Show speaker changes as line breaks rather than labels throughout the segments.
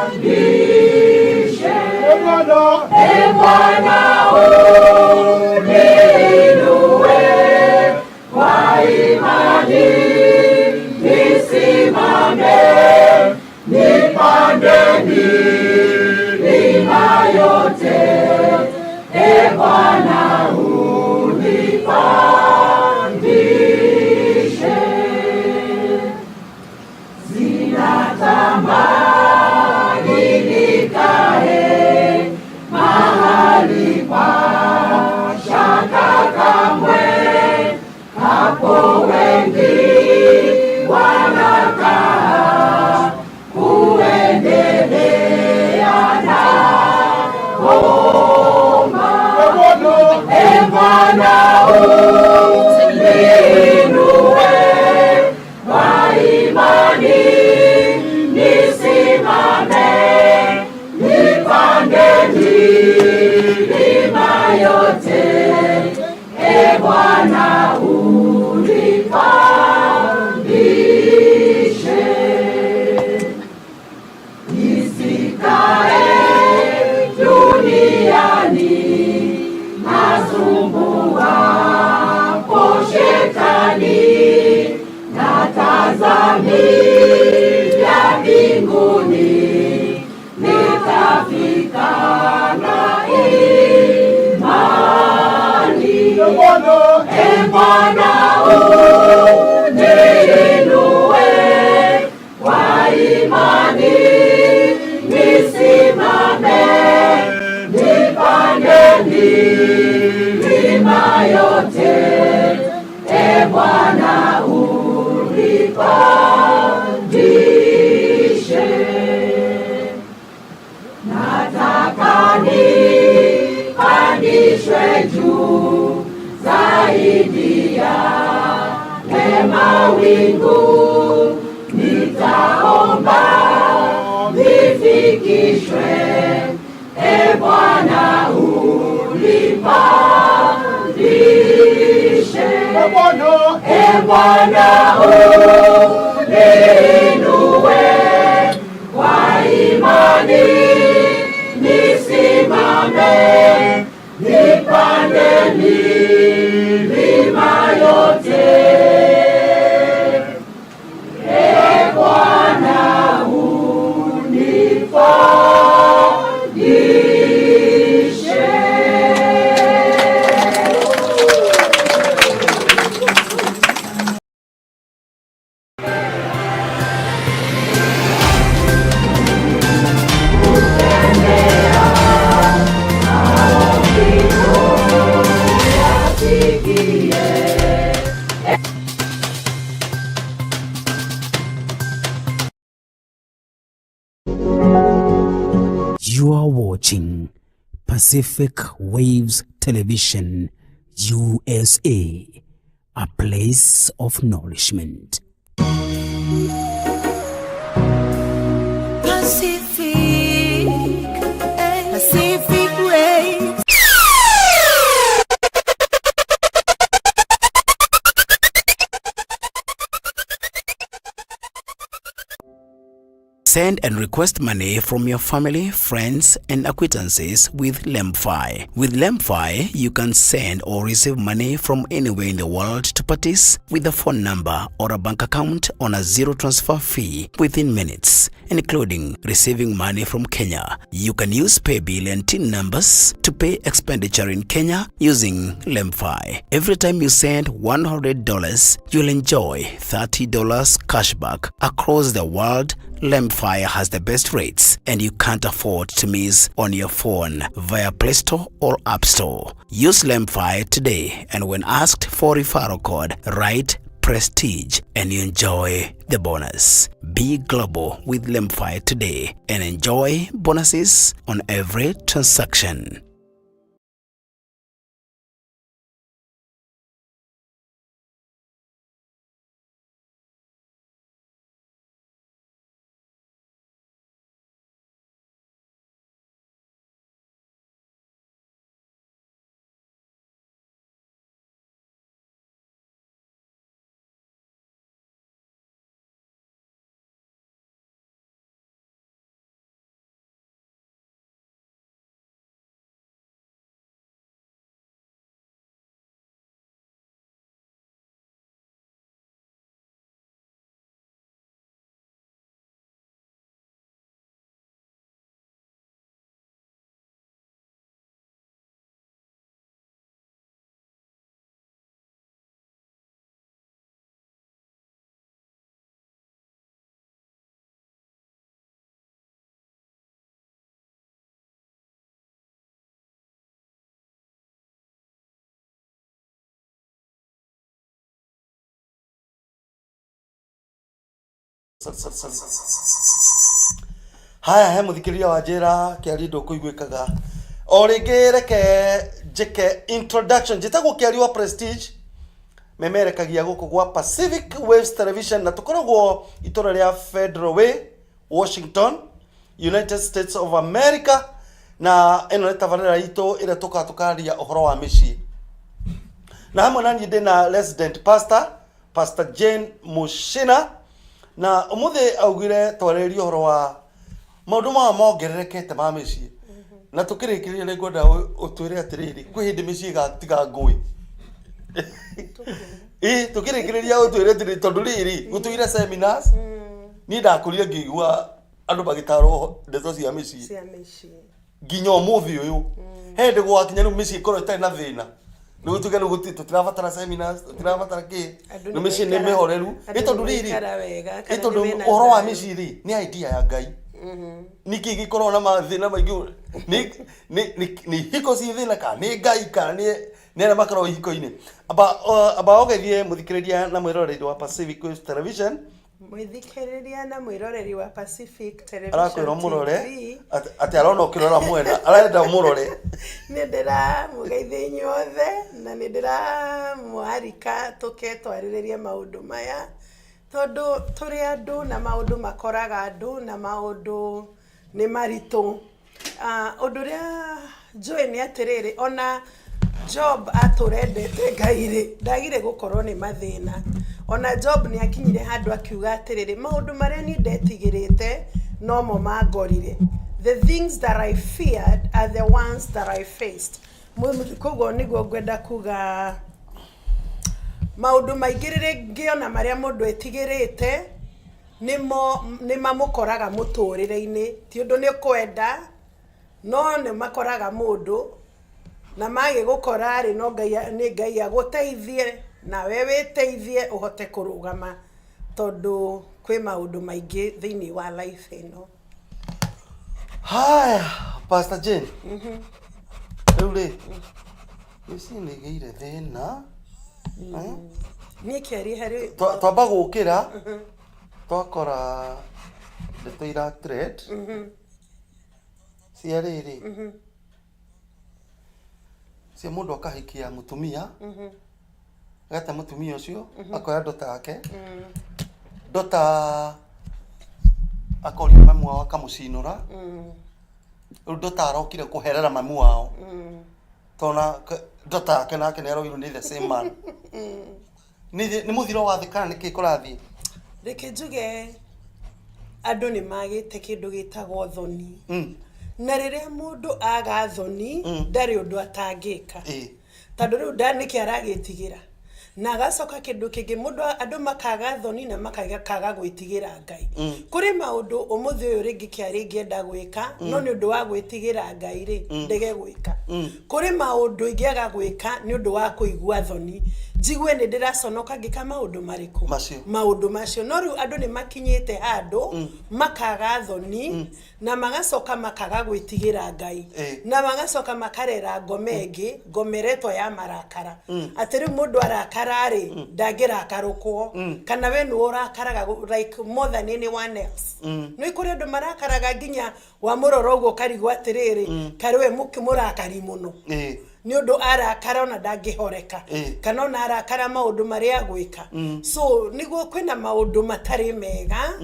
unipandishe. E Bwana uniinue kwa imani nisimame, nipande milima yote. E Bwana unipandishe. Zinatamani nikae mahali pa shaka kamwe, hapo wengi wanakaa kuendelea na omba. E Bwana uniinue kwa imani nisimame, nipande milima yote. E Bwana unipandishe. Nisikae duniani asumbuapo shetani, natazamia mbinguni, nitafika na imani. E Bwana uniinue kwa imani nisimame, nipande milima yote. E Bwana unipandishe. Nataka nipandishwe juu zaidi ya mawingu, nitaomba nifikishwe. E Bwana unipandishe. E Bwana uniinue kwa imani nisimame, nipande milima yote. E Bwana unipandishe. Yasikie.
You are watching Pacific Waves Television USA, a place of nourishment.
Pacific, Pacific Waves.
Send and request money from your family, friends, and acquaintances with LemFi. With LemFi, you can send or receive money from anywhere in the world to parties with a phone number or a bank account on a zero transfer fee within minutes, including receiving money from Kenya. You can use paybill and TIN numbers to pay expenditure in Kenya using LemFi. Every time you send $100, you'll enjoy $30 cashback across the world. LemFi has the best rates and you can't afford to miss on your phone via Play Store or App Store. Use LemFi today, and when asked for referral code, write Prestige and you enjoy the bonus. Be global with LemFi today and enjoy bonuses on every transaction.
Haya, he mũthikĩrĩria wa njĩra kĩario ndũkũiguĩkaga o rĩngĩ. Reke njĩke introduction. Njĩtagwo Kĩario wa Prestige, memerekagia gũkũ gwa Pacific Waves Television, na tũkoragwo itũra rĩa Federal Way, Washington, United States of America. Na ĩno nĩ tabarĩra itũ ĩrĩa tũkaga tũkaria ũhoro wa mĩciĩ, na hamwe na niĩ ndĩna resident pastor, Pastor Jane Mushina. Na ũmũthĩ augire twarĩrĩrie ũhoro wa maũndũ maya mongererekete ma mĩciĩ. Na tũkĩrĩkĩrĩria, nĩ ngwenda ũtwĩre atĩrĩrĩ, kwĩ hĩndĩ mĩciĩ ĩgatiga ngũĩ? Ĩ tũkĩrĩkĩrĩria, ũtwĩre atĩrĩrĩ, tondũ rĩrĩ gũtũire seminars, niĩ ndakũrire ngĩigua andũ magĩtarwo ndeto cia mĩciĩ
cia mĩciĩ
nginya ũmũthĩ ũyũ. He hĩndĩ gũgakinya rĩu mĩciĩ ĩkorwo ĩtarĩ na thĩna, rĩu tuge rĩu tũtirabatara seminars, tũtirabatara kĩ,
Andũ
rĩu mĩciĩ nĩ mĩhoreru.
Andũ
Ĩ tondũ
nĩ
rĩrĩ
maikara wega,
ĩ
kana
tondũ
nĩ mena
ũhoro wa
thayũ.
mĩciĩ rĩ, nĩ idea ya Ngai. Nĩkĩ gĩkoragwo na mathĩna maingĩ? Nĩ hiko ci thĩna, kana nĩ Ngai, kana nĩ arĩa makoragwo ihiko-inĩ? Amba ũgeithie mũthikĩrĩria na mwĩroreri wa Pacific Waves Television.
Mwĩthikĩrĩria na mwĩroreri wa Pacific Television
Arakwĩra mũrore
TV.
Atĩ arona ũkĩrora mwena, arenda mũrore.
Nĩ ndĩramũgeithia inyuothe, na nĩ ndĩramwarika tũke twarĩrĩrie maũndũ maya, tondũ tũrĩ andũ na maũndũ makoraga andũ, na maũndũ nĩ maritũ. Ũndũ ũrĩa njũĩ nĩ atĩrĩrĩ, ona Job atũra endete Ngai rĩ, ndagire gũkorwo nĩ mathĩna. Ona Job nĩ akinyire handũ akiuga atĩrĩrĩ, maũndũ marĩa niĩ ndetigĩrĩte nomo mangorire. The things that I feared are the ones that I faced. Koguo nĩguo ngwenda kuga, maũndũ maingĩ rĩngĩ ona marĩa mũndũ etigĩrĩte nĩmo nĩ mamũkoraga mũtũrĩre-inĩ. Ti ũndũ nĩ kwenda, no nĩ makoraga mũndũ, na magĩgũkora rĩ, no Ngai, nĩ Ngai agũteithie nawe wĩteithie ũhote kũrũgama, tondũ kwĩ maũndũ maingĩ thĩinĩ wa life ĩno.
Haya, Pastor Jane, rĩu rĩ, mĩciĩ nĩ ĩgĩire thĩna. Eh?
Niĩ kĩaria harĩ
Twamba gũkĩra twakora ndeto ira trend cia rĩrĩ, cia mũndũ akahikia mũtumia, agate mũtumia ũcio, akoya ndota yake, ndota akoria mamu wao, akamũcinũra. Rĩu ndota arokire kũherera mamu wao, tona ndota yake nake nĩ aroirwo nĩ the same man. Nĩ mũthiro wa thĩ kana nĩkĩ kũrathiĩ?
Reke njuge, andũ nĩ magĩte kĩndũ gĩtagwo thoni. Na rĩrĩa mũndũ aga thoni, ndarĩ ũndũ atangĩka. Tondũ rĩu nĩkĩ aragĩtigĩra? Na agacoka kĩndũ kĩngĩ, mũndũ, andũ makaga thoni na makaga gwĩtigĩra Ngai. Kũrĩ maũndũ ũmũthĩ ũyũ rĩngĩ kĩarĩ ingĩenda gwĩka, no nĩ ũndũ wa gwĩtigĩra Ngai rĩ, ndege gwĩka. Kũrĩ maũndũ ingĩaga gwĩka nĩ ũndũ wa kũigua thoni, njigue nĩ ndĩraconoka ngĩka maũndũ marĩkũ.
Macio.
Maũndũ macio. No rĩu andũ nĩ makinyĩte handũ makaga thoni, na magacoka makaga gwĩtigĩra Ngai, na magacoka makarera ngoma ĩngĩ, ngoma ĩretwo ya marakara, atĩ rĩu mũndũ arakara rĩ, ndangĩrakarũkwo, kana we nĩwe ũrakaraga like more than anyone else. Nĩ kũrĩ andũ marakaraga nginya wamũrora ũguo ũkarigwo atĩrĩrĩ, karĩ we mũrakari mũno, nĩ ũndũ arakara ona ndangĩhoreka, kana ona arakara maũndũ marĩa agwĩka. So nĩguo kwĩna maũndũ matarĩ mega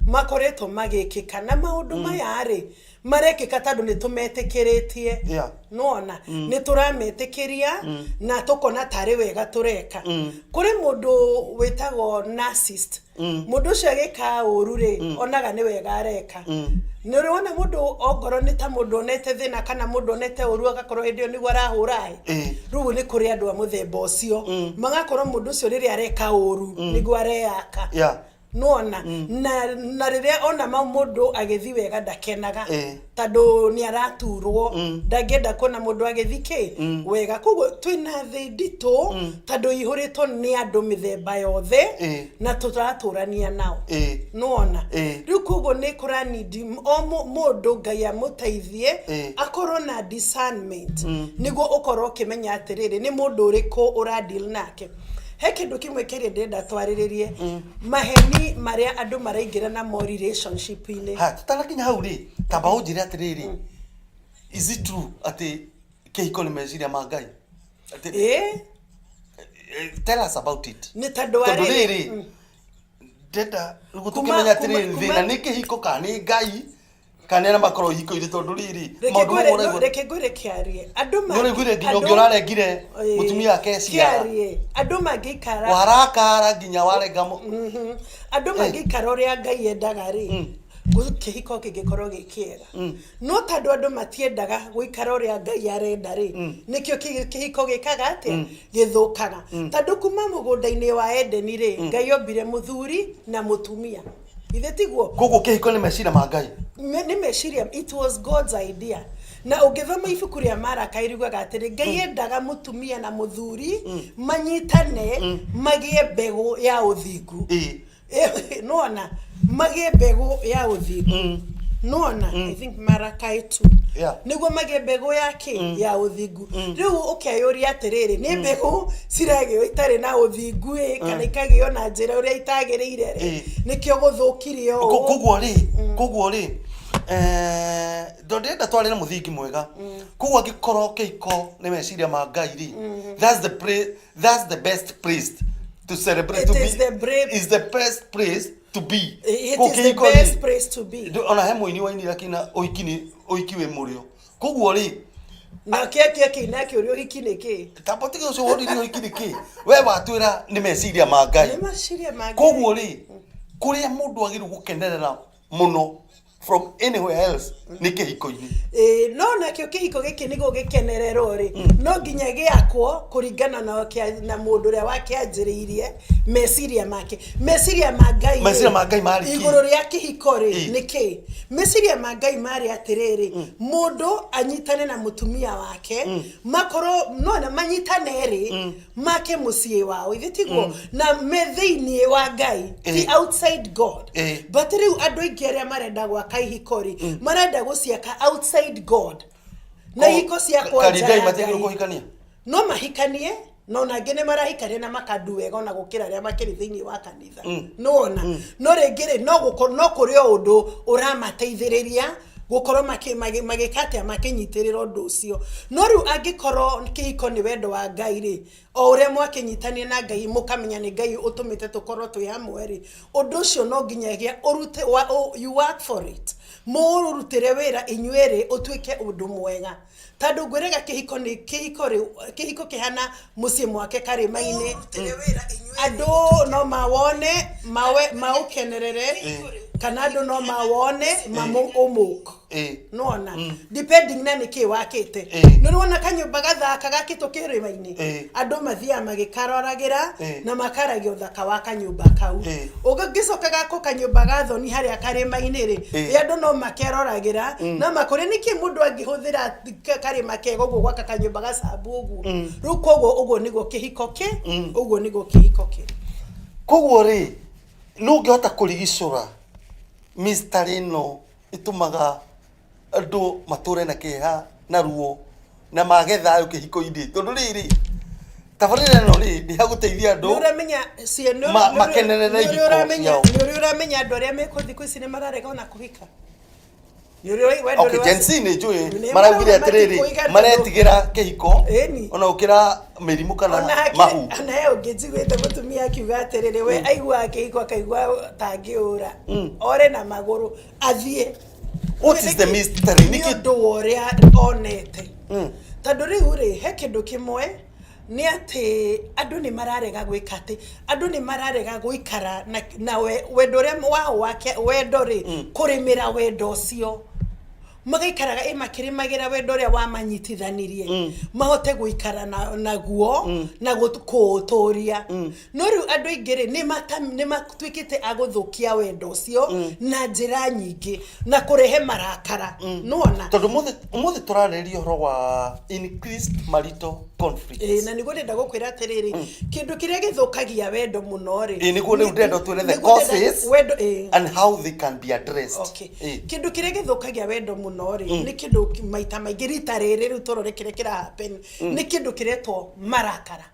makoretwo magĩkĩka, na maũndũ maya rĩ, marekĩka tondũ nĩ tũmetĩkĩrĩtie. Nona nĩ tũrametĩkĩria na tũkona tarĩ wega tũreka. Kũrĩ mũndũ wĩtagwo narcissist. Mũndũ ũcio agĩka ũru rĩ, onaga nĩ wega areka. Nĩ ũrĩ wona mũndũ ongorwo nĩ ta mũndũ onete thĩna kana mũndũ onete ũru, agakorwo hĩndĩ ĩyo nĩguo arahũra ĩ? Rĩu nĩ kũrĩ andũ a mũthemba ũcio, magakorwo mũndũ ũcio rĩrĩa areka ũru nĩguo areyaka. Nona na rĩrĩa ona mau mũndũ agĩthi wega ndakenaga, tondũ nĩ araturwo, ndangĩenda kuona mũndũ agĩthi kĩ wega. Koguo twĩna thĩ nditũ, tondũ ihũrĩtwo nĩ andũ mĩthemba yothe, na tũratũrania nao. Nĩwona? Rĩu koguo nĩ kũranindi o mũndũ Ngai amũteithie akorwo na discernment, nĩguo ũkorwo ũkĩmenya atĩrĩrĩ, nĩ mũndũ ũrĩkũ ũra deal nake. He kĩndũ kĩmwe kĩrĩa ndĩrenda twarĩrĩrie, maheni marĩa andũ maraingĩra namo relationship-inĩ.
Ha, tutanakinya hau rĩ, tamba ũnjĩre atĩrĩrĩ, is it true atĩ kĩhiko nĩ meciria ma Ngai? Atĩ,
Ĩĩ.
Tell us about it.
Nĩ tondũ wa
Tondũ
rĩrĩ,
rĩrĩ, ndenda nĩguo
Kuma-
tũkĩmenya atĩrĩrĩ,
kuma-
thĩna nĩ kĩhiko kana nĩ Ngai kana nĩ arĩa makorwo ihiko-inĩ, tondũ rĩrĩ,
Reke
maũndũ
ngwĩre-
mamwe ũraigua.
Reke ngwĩre kĩarie, andũ
Nĩ ũraiguire nginya ũngĩ ũrarengire mũtumia wake ciara.
Kĩarie, andũ mangĩikara
Warakara nginya warenga
Andũ mangĩikara ũrĩa Ngai endaga rĩ, kĩhiko kĩngĩkorwo gĩ kĩega, no tondũ andũ matiendaga gũikara ũrĩa Ngai arenda rĩ, nĩkĩo kĩhiko gĩkaga atĩa? Gĩthũkaga. Tondũ kuma mũgũnda-inĩ wa Edeni rĩ, Ngai ombire mũthuri na mũtumia, ithe tiguo?
Koguo kĩhiko nĩ meciria ma Ngai.
Nĩ meciria, it was God's idea. Na ũngĩthoma ibuku rĩa Maraka iriugaga atĩrĩ, Ngai endaga mũtumia na mũthuri manyitane magĩe mbegũ ya ũthingu. Nona magĩe mbegũ ya ũthingu, nona I think Marakai 2. Nĩguo magĩe mbegũ ya kĩ? Ya ũthingu. Rĩu ũkeyũria atĩrĩrĩ, nĩ mbegũ ciragĩo itarĩ na ũthingu ĩ, kana ikagĩo na njĩra ũrĩa itagĩrĩire rĩ? Nĩkĩo gũthũkire ũũ.
Koguo rĩ, tondũ ndĩrenda twarĩre mũthingi mwega, koguo angĩkorwo kĩhiko nĩ meciria ma Ngai rĩ, that's the best place to celebrate.
It
To
is
be
the brave-
is the best place to be.
It
Koguo
is the
kĩhiko rĩ,
best place to be.
Ona he mũini wainire akĩina, ũhiki nĩ ũhiki wĩ mũrĩo. Koguo rĩ,
Na kĩa kĩina kĩũria, ũhiki nĩ kĩ?
Tamba tige ũcio woririe ũhiki nĩ kĩ. We watwĩra nĩ meciria ma Ngai.
Nĩ meciria ma Ngai.
Koguo rĩ, kũrĩa mũndũ agĩrĩirwo gũkenerera mũno from anywhere else nĩ kĩhiko-inĩ.
Ĩĩ, no nakĩo kĩhiko gĩkĩ nĩguo gĩkenererwo rĩ, no nginya gĩakwo kũringana na mũndũ ũrĩa wakĩanjĩrĩirie, meciria make, meciria ma Ngai rĩ,
Meciria ma Ngai marĩ kĩ?
Igũrũ rĩa kĩhiko rĩ, nĩ kĩ meciria ma Ngai marĩ? Atĩrĩrĩ, mũndũ anyitane na mũtumia wake, makorwo nona manyitane rĩ, make mũciĩ wao, ithe tiguo? Na me thĩiniĩ wa Ngai, ti outside God. But rĩu andũ aingĩ arĩa marenda gwaka ihiko rĩ, marenda gũciaka outside God, na ihiko ciakwa nja
Karindai
ya
matiagĩrĩirwo
Ngai.
kũhikania.
No mahikanie, no nangĩ nĩ marahikania na makandu wega ona gũkĩra arĩa makĩrĩ thĩinĩ wa kanitha, nĩwona? No rĩngĩ rĩ, no kũrĩ o ũndũ ũramateithĩrĩria gũkorwo magĩka atĩa, makĩnyitĩrĩra ũndũ ũcio. No rĩu angĩkorwo kĩhiko nĩ wendo wa Ngai rĩ, o ũrĩa mwakĩnyitania na Ngai, mũkamenya nĩ Ngai ũtũmĩte tũkorwo twĩ hamwe rĩ, ũndũ ũcio no nginyagia ũrute you work for it, mũũrutĩre wĩra inyuerĩ ũtuĩke ũndũ mwega. Tondũ ngwĩraga kĩhiko nĩ kĩhiko rĩ, kĩhiko kĩhana mũciĩ mwake karĩma-inĩ. Andũ no mawone mawe maũkenerere, kana andũ no mawone mamũ ũmũk nona, depending na nĩkĩ wakĩte. Nĩ ũrona kanyũmba gathaka gakĩtwo kĩrĩma-inĩ, andũ mathiaga magĩkaroragĩra na makaragia ũthaka wa kanyũmba kau. Ũngĩcoka gakwo kanyũmba ga thoni harĩa karĩma-inĩ rĩ, andũ no makeroragĩra na makũria nĩkĩ mũndũ angĩhũthĩra karĩma kega ũguo gwaka kanyũmba gacambu ũguo. Rĩu koguo ũguo nĩguo kĩhiko kĩ, ũguo nĩguo kĩhiko kĩ.
Koguo rĩ, nũ ũngĩhota kũrigicũra mystery ĩno ĩtũmaga andũ matũre na kĩeha na ruo na mage thayũ kĩhiko-inĩ? Tondũ rĩrĩ, tabarĩra ĩno rĩ, nĩ ya gũteithia andũ
Nĩ ũramenya
makenerere
nĩ
ihiko
ũramenya
ciao.
Nĩ ũrĩ ũramenya andũ arĩa mekwo thikũ ici nĩ mararega ona kũhika? Nĩ ũrĩ we
Okay,
ndũrĩ
Gen Z nĩ njũĩ
Nĩ
maraugire
marauga
atĩrĩrĩ,
matikũiga tondũ-
maretigĩra kĩhiko
Ĩni.
ona gũkĩra mĩrimũ kana
Ona hakĩrĩ
mahu.
Ona he ũngĩ njiguĩte mũtumia akiuga atĩrĩrĩ, we aiguaga kĩhiko akaigua tangĩũra ore na magũrũ athiĩ.
What is the mystery?
Nĩ ũndũ wa ũrĩa onete. Tondũ rĩu rĩ, he kĩndũ kĩmwe nĩ atĩ andũ nĩ mararega gwĩka atĩ andũ nĩ mararega gũikara na wendo ũrĩa wao wake, wendo rĩ, kũrĩmĩra wendo ũcio, magaikaraga ĩ makĩrĩmagĩra wendo ũrĩa wamanyitithanirie, mahote gũikara naguo na kũũtũria. No rĩu andũ aingĩ rĩ, nĩ matuĩkĩte a gũthũkia wendo ũcio na njĩra nyingĩ na kũrehe marakara, nĩwona?
Tondũ ũmũthĩ tũrarĩrĩria ũhoro wa increased marital conflicts.
Ĩĩ, na nĩguo ndĩrenda gũkwĩra atĩrĩrĩ, kĩndũ kĩrĩa gĩthũkagia wendo mũno rĩ,
Ĩĩ, nĩguo rĩu ndĩrenda ũtwĩre the
nĩguo ndĩrenda-
causes
wendo, ĩĩ.
and how they can be addressed.
Okay.
Ĩĩ.
Kĩndũ kĩrĩa gĩthũkagia wendo mũno rĩ, nĩ kĩndũ maita maingĩ rita rĩrĩ rĩu tũrore kĩrĩa kĩra happen, nĩ kĩndũ kĩretwo marakara.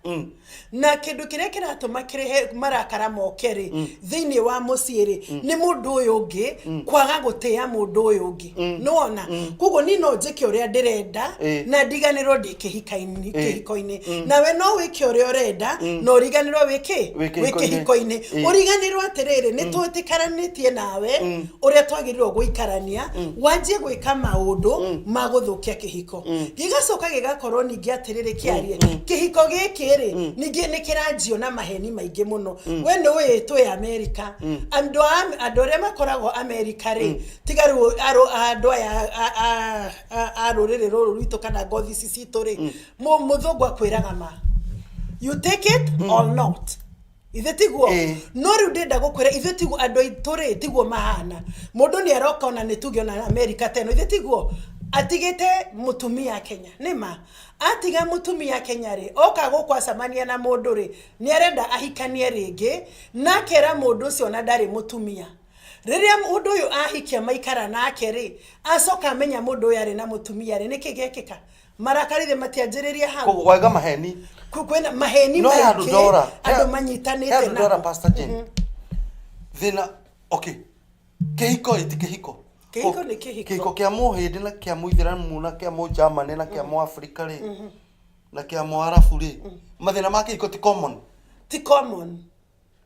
Na kĩndũ kĩrĩa kĩratũma kĩrehe marakara moke rĩ thĩinĩ wa mũciĩ rĩ, nĩ mũndũ ũyũ ũngĩ kwaga gũtĩa mũndũ ũyũ ũngĩ, nĩwona? Koguo niĩ no njĩke ũrĩa ndĩrenda na ndiganĩrwo ndĩ kĩhika-inĩ, kĩhiko-inĩ, nawe no wĩke ũrĩa ũrenda na ũriganĩrwo wĩ kĩ?
Wĩ
wĩ
kĩhiko-inĩ.
Kĩhiko-inĩ. Ũriganĩrwo atĩrĩrĩ, nĩ twĩtĩkaranĩtie nawe ũrĩa twagĩrĩirwo gũikarania, wanjie gwĩka maũndũ ma gũthũkia kĩhiko. Gĩgacoka gĩgakorwo ningĩ atĩrĩrĩ, kĩarie kĩhiko gĩkĩ rĩ, ningĩ nĩ kĩranjio na maheni maingĩ mũno. We nĩ ũĩ twĩ Amerika, andũ arĩa makoragwo Amerika rĩ, tiga rĩu andũ aya a rũrĩrĩ rũrũ rwitũ kana ngothi ici citũ rĩ, mũthũngũ akwĩraga ma, you take it or not. Ithe tiguo? No rĩu ndĩrenda gũkwĩra, ithuĩ tiguo andũ aitũ rĩ, tiguo mahana. Mũndũ nĩ aroka, ona nĩ tuge ona Amerika teno, ithe tiguo atigĩte mũtumia Kenya? Nĩ ma atiga mũtumia Kenya rĩ, oka gũkũ acemania na mũndũ rĩ, nĩ arenda ahikanie rĩngĩ, na akera mũndũ ũcio ona ndarĩ mũtumia. Rĩrĩa mũndũ ũyũ ahikia, maikara nake rĩ, acoka amenya mũndũ ũyũ arĩ na mũtumia rĩ, nĩkĩ gĩekĩka? Marakarire matianjĩrĩria hau.
Koguo waiga maheni.
Kwĩna maheni
No he handũ
maingĩ
ndora.
andũ
He
manyitanĩte
handũ ndora,
namo.
Pastor Jane. Thĩna, okay. Kĩhiko ĩ ti kĩhiko.
Kĩhiko nĩ kĩhiko.
Kĩhiko kĩa mũhĩndĩ na kĩa mũithĩramu na kĩa mũgermany na kĩa mũafrika rĩ, na kĩa mũarabu rĩ, mathĩna ma kĩhiko ti common.
Ti common.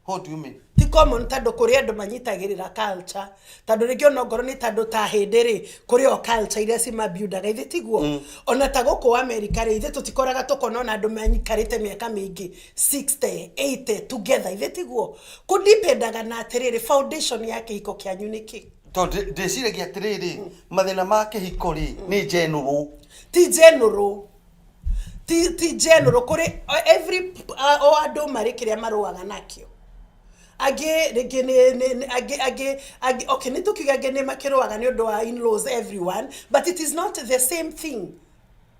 What do you mean?
Ti common tondũ kũrĩ andũ manyitagĩrĩra culture, tondũ rĩngĩ ona ongorwo nĩ tondũ ta hĩndĩ rĩ, kũrĩ o culture iria cimabiundaga, ithe tiguo? Ona ta gũkũ America rĩ, ithe tũtikoraga tũkona ona andũ manyikarĩte mĩaka mĩingĩ, 60, 80 together, ithe tiguo? Kũdipendaga na atĩrĩrĩ, foundation ya kĩhiko kĩanyu nĩ kĩ?
Tondũ ndĩciragia atĩrĩrĩ, mathĩna ma kĩhiko rĩ, nĩ general.
Ti general, ti general. Kũrĩ every o andũ marĩ kĩrĩa marũaga nakĩo. Angĩ rĩngĩ nĩ angĩ, okay, nĩ tũkiuga angĩ nĩ makĩrũaga nĩ ũndũ wa in-laws, everyone, but it is not the same thing,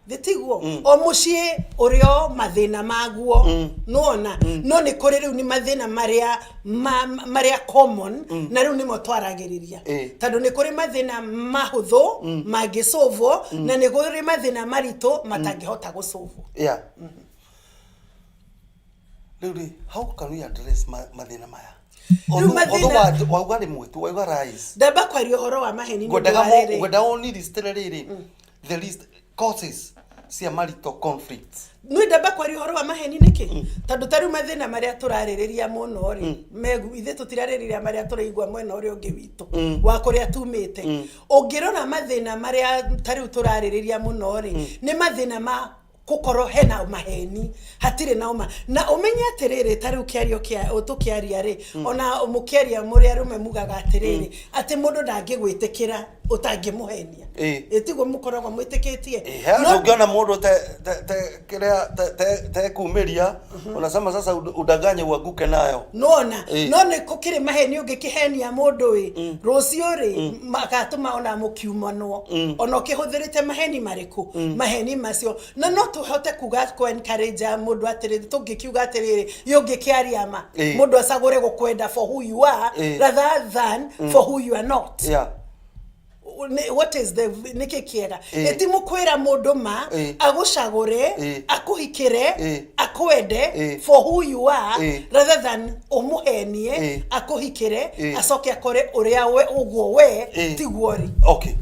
thĩtiguo? O mũciĩ ũrĩ o mathĩna maguo, nĩwona? No nĩ kũrĩ rĩu nĩ mathĩna marĩa marĩa common, na rĩu nĩmo twaragĩrĩria, tondũ nĩ kũrĩ mathĩna mahũthũ mangĩcũvwo, na nĩ kũrĩ mathĩna maritũ matangĩhota gũcũvwo.
Yeah. Rĩu rĩ, how can we address mathĩna maya?
Rĩu
Although wauga rĩmwe tu, wauga rise.
Ndamba kwaria ũhoro wa maheni nĩ ũndũ
Ngwendaga
wa rĩrĩ.
Ngwendaga ũniristĩre rĩrĩ, the list causes cia marital conflicts.
Nĩ ndamba kwaria ũhoro wa maheni nĩkĩ? Tondũ ta rĩu mathĩna marĩa tũrarĩrĩria mũno rĩ, megu ithuĩ tũtirarĩrĩria marĩa tũraigua mwena ũrĩa ũngĩ witũ wa kũrĩa tumĩte. Ũngĩrora mathĩna marĩa ta rĩu tũrarĩrĩria mũno rĩ, nĩ mathĩna ma gũkorwo hena maheni, hatirĩ na ũma. Na ũmenye atĩrĩrĩ, ta rĩu kĩario kĩa tũkĩaria rĩ, ona mũkĩaria mũrĩ arũme mugaga atĩrĩrĩ, atĩ mũndũ ndangĩgwĩtĩkĩra ũtangĩmũhenia. Ĩtiguo mũkoragwo mwĩtĩkĩtie?
He handũ ũngĩona mũndũ te kĩrĩa te kumĩria, unasema sasa udanganye uanguke nayo.
Nona no nĩ kũkĩrĩ maheni ũngĩkĩhenia mũndũ ĩ, rũciũ rĩ magatũma ona mũkiumanwo, ona ũkĩhũthĩrĩte maheni marĩkũ, maheni macio. Na no tũhote kuga kũ encourage mũndũ atĩrĩrĩ, tũngĩkiuga atĩrĩrĩ, ĩ ũngĩkĩaria ma, mũndũ acagũre gũkwenda for who you are rather than for who you are not. What is the nĩkĩ kĩega? Ĩti mũkwĩra mũndũ ma, agũcagũre, akũhikĩre, akwende for who you are, rather than ũmũhenie, akũhikĩre, acoke akore ũrĩa we ũguo we tiguo rĩ.
Okay,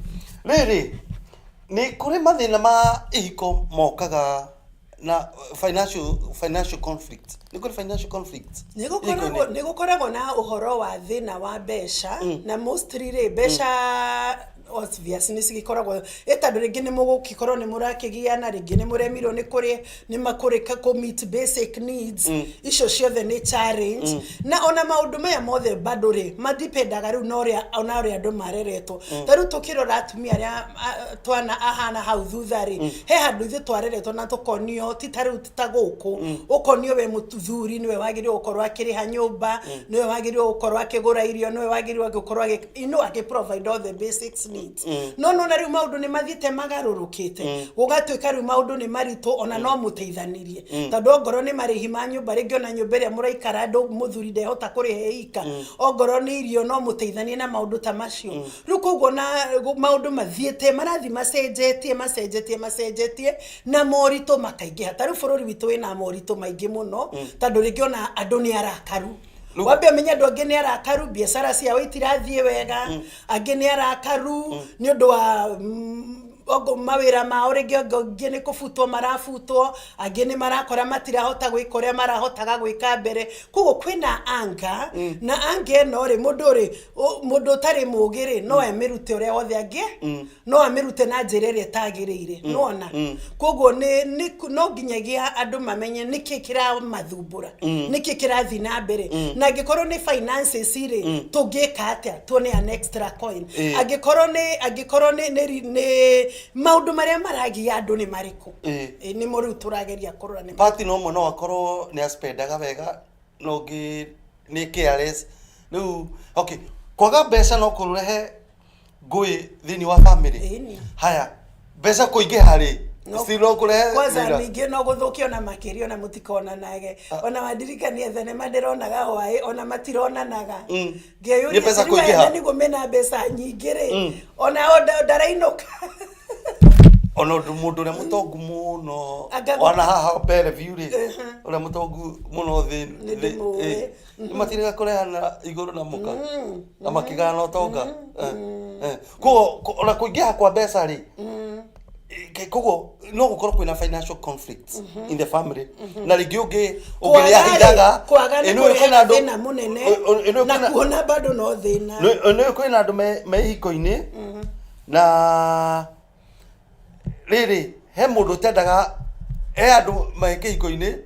rĩrĩ nĩ kũrĩ mathĩna ma ihiko mokaga na financial conflict. Nĩ kũrĩ financial conflict
nĩ gũkoragwo na ũhoro wa thĩna wa mbeca, na mostly rĩ, mbeca obvious nĩ cigĩkoragwo ĩ, tondũ rĩngĩ nĩ mũgũkĩkorwo nĩ mũrakĩgiana, rĩngĩ nĩ mũremirwo nĩ kũrĩ nĩ makũrĩ kũ meet basic needs. Icio ciothe nĩ challenge. Na ona maũndũ maya mothe bado rĩ, madipendaga rĩu na ũrĩa ona ũrĩa andũ mareretwo. Ta rĩu tũkĩrora atumia arĩa twana ahana hau thutha rĩ, he handũ ithuĩ twareretwo na tũkonio, ti ta rĩu ta gũkũ, ũkonio we mũthuri nĩwe wagĩrĩirwo gũkorwo akĩrĩha nyũmba, nĩwe wagĩrĩirwo gũkorwo akĩgũra irio, nĩwe wagĩrĩirwo gũkorwo akĩ provide all the basics needs. needs. No nona rĩu maũndũ nĩ mathiĩte magarũrũkĩte, gũgatuĩka rĩu maũndũ nĩ maritũ ona no mũteithanirie, tondũ ongorwo nĩ marĩhi ma nyũmba, rĩngĩ ona nyũmba ĩrĩa mũraikara andũ mũthuri ndehota kũrĩha ika, ongorwo nĩ irio no mũteithanie na maũndũ ta macio. Rĩu koguo na maũndũ mathiĩte marathiĩ macenjetie macenjetie macenjetie na moritũ makaingĩha. Ta rĩu bũrũri witũ wĩna moritũ maingĩ mũno, tondũ rĩngĩ ona andũ nĩ arakaru. Wambe ũmenye andũ angĩ nĩ arakaru, biacara ciao itirathiĩ wega, angĩ nĩ arakaru nĩ ũndũ wa mawĩra mao, rĩngĩ angĩ nĩ kũbutwo marabutwo, angĩ nĩ marakora matirahota gwĩka ũrĩa marahotaga gwĩka mbere. Koguo kwĩna anga na anga ĩno rĩ, mũndũ rĩ, mũndũ ũtarĩ mũgĩ rĩ, no amĩrute ũrĩa wothe angĩ, no amĩrute na njĩra ĩrĩa ĩtagĩrĩire, nĩwona? Koguo nĩ no nginyagia andũ mamenye nĩkĩ kĩramathumbũra, nĩkĩ kĩrathiĩ na mbere, na angĩkorwo nĩ finances rĩ, tũngĩka atĩa tuone an extra coin? Angĩkorwo nĩ maũndũ marĩa maragia andũ nĩ marĩkũ? Nĩmo rĩu tũrageria kũrora nĩ
Partner ũmwe no akorwo nĩ aspendaga wega no ũngĩ nĩ careless. Rĩu okay, kwaga mbeca no kũrehe ngũĩ thĩinĩ wa family?
Ĩni.
Haya, mbeca kũingĩha rĩ, still no kũrehe
Kwanza
thĩna?
Ningĩ no gũthũkio na makĩria, ona mũtikonanage. Ona wandirikania thenema ndĩronaga hwaĩ, ona matironanaga. Ngeyũria
Nĩ mbeca
atĩrĩ, "Wee,
kũingĩha."
na nĩguo mena mbeca nyingĩ rĩ, ona o ndarainũka.
Ona ũndũ mũndũ ũrĩa mũtongu mũno
Anga
ona haha Bellevue rĩ, ũrĩa mũtongu mũno thĩ
Nĩ ndĩmũĩ.
Nĩ matirĩga kũrehana igũrũ na mũka na makĩgana ũtonga. Koguo ona kũingĩha kwa mbeca rĩ, koguo no gũkorwo kwĩna financial conflicts in the family, na rĩngĩ ũngĩ ũngĩ nĩ ahithaga.
Kwaga nĩ
Ĩ, nĩũĩ kwĩna
kũrehaga
andũ
thĩna mũnene.
Ĩ, nĩũĩ
Na
kwĩna
kuona bado no thĩna.
Nĩ kwĩna andũ me ihiko-inĩ na rĩrĩ, he mũndũ ũtendaga, he andũ me kĩhiko-inĩ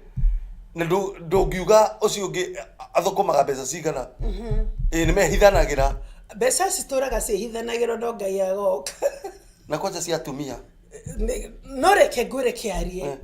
na ndũngiuga ũcio ũngĩ athũkũmaga mbeca cigana. Ĩ, nĩ mehithanagĩra.
Mbeca citũraga ciĩhithanagĩrwo, no Ngai agoka.
Na kwanja cia atumia.
No reke ngwĩre kĩarie,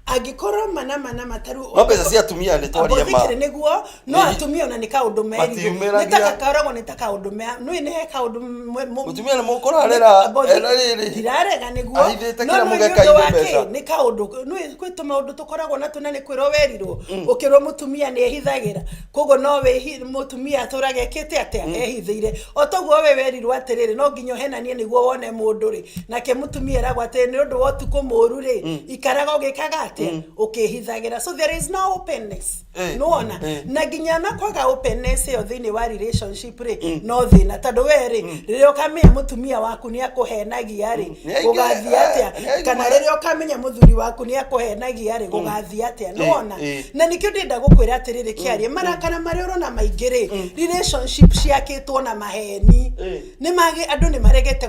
angĩkorwo mana mana mataru
No mbeca cia atumia nĩ twarie ma.
Abothikire nĩguo no atumia ona nĩ kaũndũ merirwo.
Matiumĩragia.
Nĩ ta gakoragwo nĩ ta kaũndũ nũĩ nĩ he kaũndũ
Mũtumia nĩ mũkũrarĩra ena rĩrĩ
Ndirarega nĩguo.
Ahithĩte
No
kĩrĩa
nĩ
mũgeka
ũndũ wa
ithe mbeca.
kĩ nĩ kaũndũ nũĩ kwĩ tũmaũndũ tũkoragwo natuo, na nĩ kwĩrwo werirwo ũkĩrwo mũtumia nĩ ehithagĩra, koguo no wĩhi mũtumia atũraga ekĩte atĩa, ehithĩire. O toguo we werirwo atĩrĩrĩ, no nginya ũhenanie nĩguo wone mũndũ rĩ, nake mũtumia eragwo atĩrĩ, nĩ ũndũ wa ũtukũ mũru rĩ, ikaraga ũgĩkaga atĩa, ũkĩhithagĩra. So there is no openness. Nĩwona? Na nginya na kwaga openness ĩyo thĩinĩ wa relationship rĩ, no thĩna, tondũ we rĩ, rĩrĩa ũkamenya mũtumia waku nĩ akũhenagia rĩ,
Nĩ aingĩ-
gũgathiĩ atĩa?
Nĩ aingĩ
Kana rĩrĩa ũkamenya mũthuri waku nĩ akũhenagia rĩ, gũgathiĩ atĩa? Nĩwona? Na nĩkĩo ndĩrenda gũkwĩra atĩrĩrĩ kĩarie, marakara marĩa ũrona maingĩ rĩ, relationship ciakĩtwo na maheni. Nĩ mage andũ nĩ maregete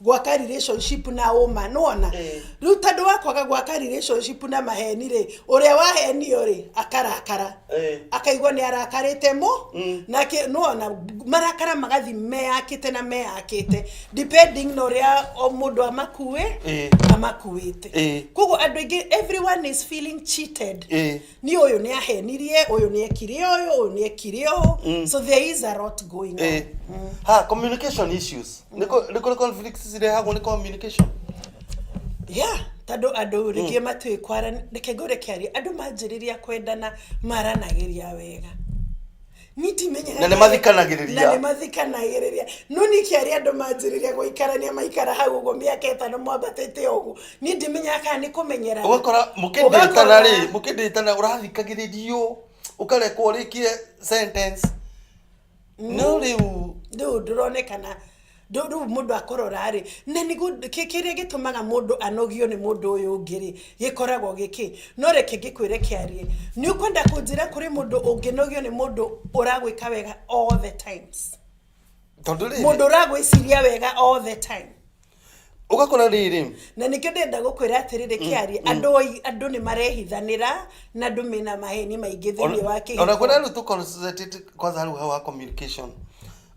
gwaka relationship na ũma, nĩwona? Rĩu tondũ wa kwaga gwaka relationship na maheni rĩ, ũrĩa wahenio rĩ, akarakara, akaigua nĩ arakarĩte mũ nake, nĩwona? Marakara magathi meyakĩte na meyakĩte, depending na ũrĩa o mũndũ amakuĩte. Koguo andũ aingĩ, everyone is feeling cheated. Nĩ ũyũ nĩ ahenirie, ũyũ nĩ ekire ũyũ, ũyũ nĩ ekire ũũ, so there is a lot going on.
Ha communication issues, nĩ kũrĩ conflicts cirehagwo nĩ communication?
Yeah, tondũ andũ rĩngĩ matiũĩ kwara. Reke ngũre kĩaria, andũ manjĩrĩria kwendana maranagĩria wega, niĩ ndimenyaga.
Na nĩ mathikanagĩrĩria.
Na nĩ mathikanagĩrĩria, no niĩ kĩaria, andũ manjĩrĩria gũikarania, maikara hau ũguo mĩaka 5 mwambatĩte ũguo, niĩ ndimenyaga kana nĩ kũmenyerana.
Ũgakora mũkĩndĩtana rĩ, mũkĩndĩtana ũrathikagĩrĩrio, ũkarekwo ũrĩkie sentence, no rĩu
Rĩu ndũronekana rĩu mũndũ akũrora rĩ, na nĩguo kĩrĩa gĩtũmaga mũndũ anogio nĩ mũndũ ũyũ ũngĩ rĩ, gĩkoragwo gĩkĩ. No reke ngĩkwĩre kĩarie, nĩ ũkwenda kũnjĩra kũrĩ mũndũ ũngĩnogio nĩ mũndũ ũragwĩka wega all the times?
Tondũ rĩrĩ
Mũndũ ũragwĩciria wega all the time.
Ũgakora rĩrĩ
Na nĩkĩo ndĩrenda gũkwĩra atĩrĩrĩ kĩarie, andũ andũ nĩ marehithanĩra na andũ mena maheni maingĩ thĩinĩ wa
ona
kĩhiko.
Kwĩna rĩu tũ kwanza rĩu hau ha communication,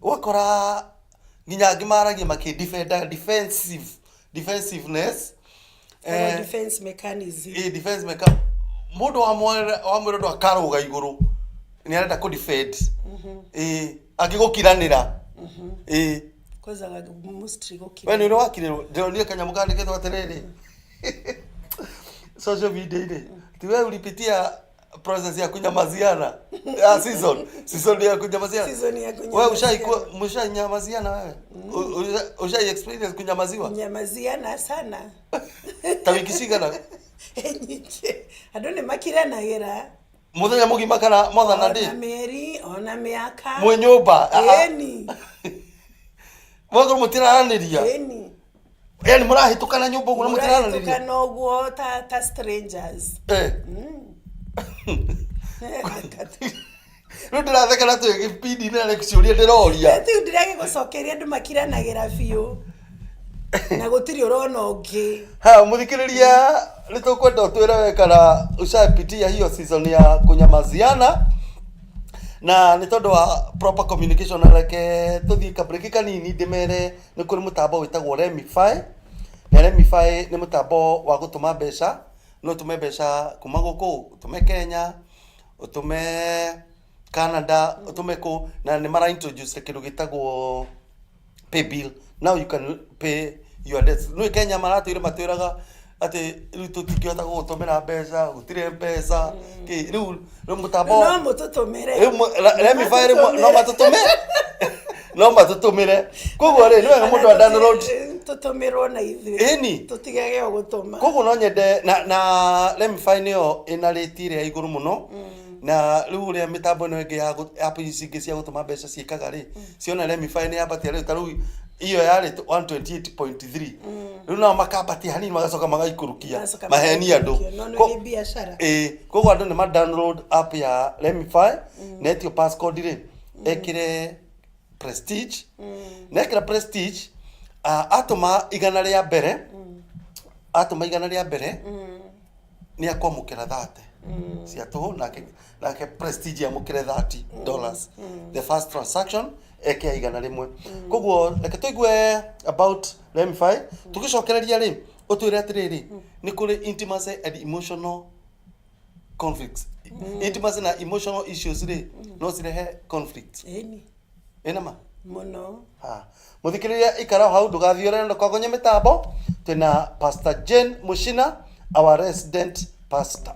ũgakora nginya angĩ maragia makĩdefenda, defensiveness.
Defense mechanism.
Ĩ, defense mecha mũndũ wamwĩra ũndũ akarũga igũrũ, nĩ arenda kũ defend, ĩ, angĩgũkiranĩra, ĩ.
Kũrĩ Kwanza mostly gũkira.
We nĩ ũrĩ wakirĩrwo? Ndĩronire kanyamũ kandĩkĩtwo atĩrĩrĩ social media-inĩ, ti we ulipitia process ya kunyamaziana ya season, season ya kunyamaziana.
Season ya
We
kunyamaziana.
ushaikuwa mshanyamaziana wewe? Ushai experience kunyamaziwa?
Nyamaziana sana.
Ta wiki cigana?
Nyingĩ. Andũ nĩ makiranagĩra.
Muthenya mũgima kana more than a
Ona
day?
mĩeri, ona mĩaka.
Mwĩ nyũmba?
Ĩni.
Mwakorwo mũtiraranĩria?
Ĩni.
Yani mũrahĩtũkana nyũmba ũguo na mũtiraranĩria?
Mũrahĩtũkana ũguo ta strangers.
Rĩu ndĩratheka na twĩ gĩbindi-inĩ na nĩ ciũria ndĩroria.
Rĩu ndĩragĩgũcokeria, andũ makiranagĩra biũ na gũtirĩ ũrona ũngĩ.
Ha, mũthikĩrĩria, nĩ tũkwenda ũtwĩre we kana ushapitia hiyo season ya kunyamaziana, na nĩ tondũ wa proper communication. Na reke tũthiĩ kabreak kanini, ndĩmere nĩ kũrĩ mũtambo wĩtagwo Remify, na Remify nĩ mũtambo wa gũtũma mbeca. No ũtũme mbeca kuma gũkũ, ũtũme Kenya, ũtũme Canada, ũtũme kũ, na nĩ mara introduce kĩndũ gĩtagwo pay bill. Now you can pay your debts. Nĩ Kenya maratwĩra, matwĩraga atĩ rĩu tũtingĩhota gũgũtũmĩra mbeca, gũtirĩ mbeca kĩ. Rĩu mũtambo
No mũtũtũmĩre.
Rĩu Remify rĩu no matũtũmĩre, no matũtũmĩre. Koguo rĩ, nĩ wega mũndũ a download.
Tũtũmĩrwo na ithuĩ.
Ĩni.
Tũtigage o gũtũma.
Koguo no nyende na Remify nĩyo ĩna rate ĩrĩa igũrũ mũno, na rĩu ũrĩa mĩtambo ĩno ĩngĩ ya app ici ingĩ cia gũtũma mbeca ciĩkaga rĩ, ciona Remify nĩ yambatia rĩu, ta rĩu iyo yarĩ 128.3, rĩu nao makambatia hanini, magacoka magaikũrũkia.
Magacoka
Maheni andũ.
magaikũrũkia. No nĩ biacara.
Ĩĩ, koguo andũ nĩ ma download app ya Remify, na etio passcode rĩ, ekĩre Prestige, na ekĩra Prestige, atũma 100 rĩa mbere, atũma 100 rĩa mbere nĩ akwamũkĩra 30 cia tũhũ, nake Prestige amũkĩre $30 the first transaction eke ya 100. Koguo reke tũigue about Remify. Tũgĩcokereria rĩ, ũtwĩre atĩrĩrĩ, nĩ kũrĩ intimacy and emotional conflicts. Intimacy na emotional issues rĩ, no cirehe conflict?
Ĩni.
Ĩna ma?
Mũno.
Ha, mũthikĩrĩria, ikara hau, ndũgathiĩ ndũkagonye mĩtambo. Twĩna Pastor Jane Mushina, our resident pastor.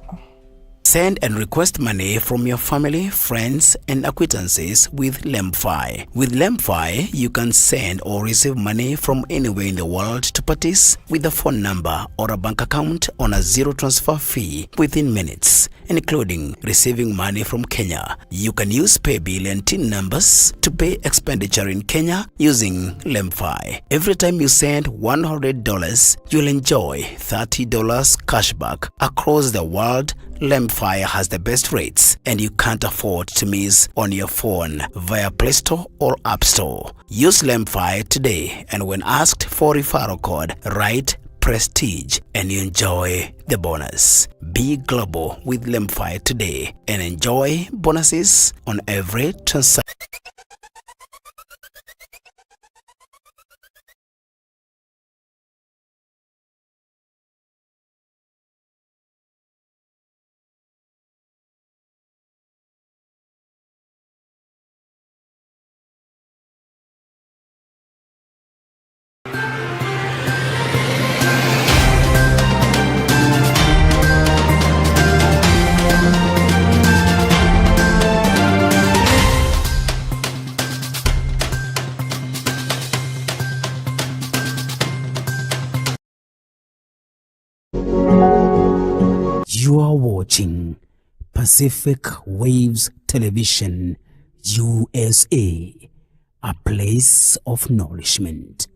Send and request money from your family, friends, and acquaintances with Lemfi. With Lemfi, you can send or receive money from anywhere in the world to parties with a phone number or a bank account on a zero transfer fee within minutes, including receiving money from Kenya. You can use paybill and TIN numbers to pay expenditure in Kenya using Lemfi. Every time you send $100, you'll enjoy $30 cashback across the world. Lemfi has the best rates and you can't afford to miss on your phone via Play Store or App Store. Use Lemfi today, and when asked for referral code, write Prestige and you enjoy the bonus. Be global with Lemfi today and enjoy bonuses on every transaction. You are watching Pacific Waves Television, USA, a place of nourishment.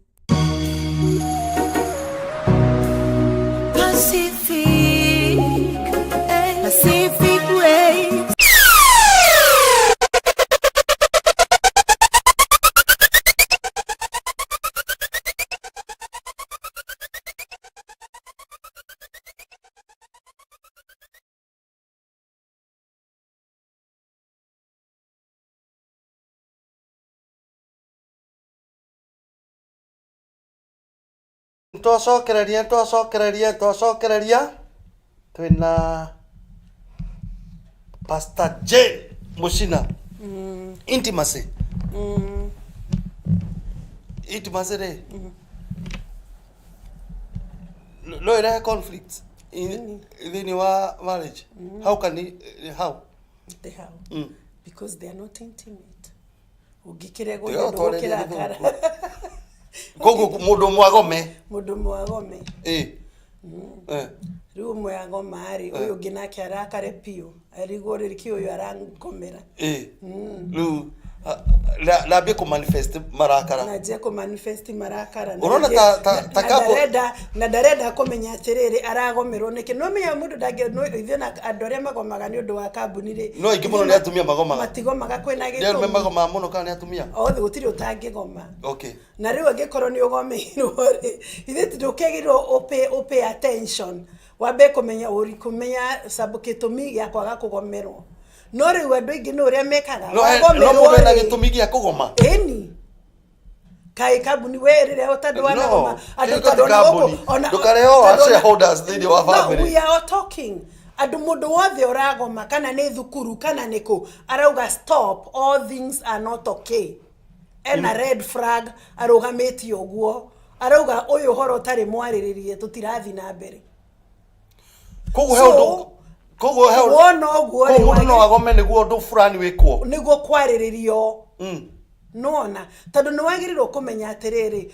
Pacific, Pacific Waves.
Twacokereria, twĩna Pastor Jane Mushina. Intimacy. Intimacy rĩ, no ĩrehe conflict thĩinĩ wa marriage? How can it, how?
They how? Because they are not intimate. Ũngĩkĩregwo
Tiga
nĩ ũndũ
gũtwarĩria
gũkĩrakara.
Koguo mũndũ ũmwe agome.
Mũndũ ũmwe agome.
Ĩ. Eh.
Rĩu ũmwe agoma rĩ, ũyũ ũngĩ nake arakare biũ, arigwo rĩrĩ kĩ ũyũ arangomera.
Ĩ. Rĩu nambie kũ manifest marakara.
Na njie kũ manifest marakara. Na
Ũrona
rĩngĩ-
ta
na na ndarenda kũmenya atĩrĩrĩ, aragomerwo nĩkĩ. No menya mũndũ ndangĩ no ithuĩ na andũ arĩa magomaga nĩ ũndũ wa kambuni rĩ.
No aingĩ mũno nĩ atumia magomaga.
Matigomaga kwĩna
Nĩ arũme
gĩtũmi.
magomaga mũno kana nĩ atumia?
Othe, gũtirĩ ũtangĩgoma.
Okay.
Na rĩu angĩkorwo nĩ ũgomeirwo rĩ, ithuĩ ndũkĩagĩrĩirwo ũpay attention, wambe kũmenya ũri kũmenya sababu, gĩtũmi gĩa kwaga kũgomerwo. No rĩu andũ aingĩ nĩ ũrĩa mekaga.
No no
Wagomerwo
mũndũ ena
rĩ,
gĩtũmi gĩa kũgoma.
Ĩni kaĩ kambuni we rĩrĩa tondũ wanagoma.
No, kĩu ti kambuni. Ndũkarehe wa shareholders thĩinĩ wa family.
No, we are all talking andũ, mũndũ wothe ũragoma, kana nĩ thukuru kana nĩ kũ, arauga stop, all things are not okay. Ena red flag arũgamĩtie ũguo, arauga ũyũ ũhoro ũtarĩ mwarĩrĩrie tũtirathi na mbere.
Koguo he
So,
ũndũ, koguo he ũndũ
wona ũguo rĩ,
koguo mũndũ no agome nĩguo ũndũ fulani wĩkwo.
Nĩguo kwarĩrĩrio. Nona tondũ nĩ wagĩrĩirwo kũmenya atĩrĩrĩ,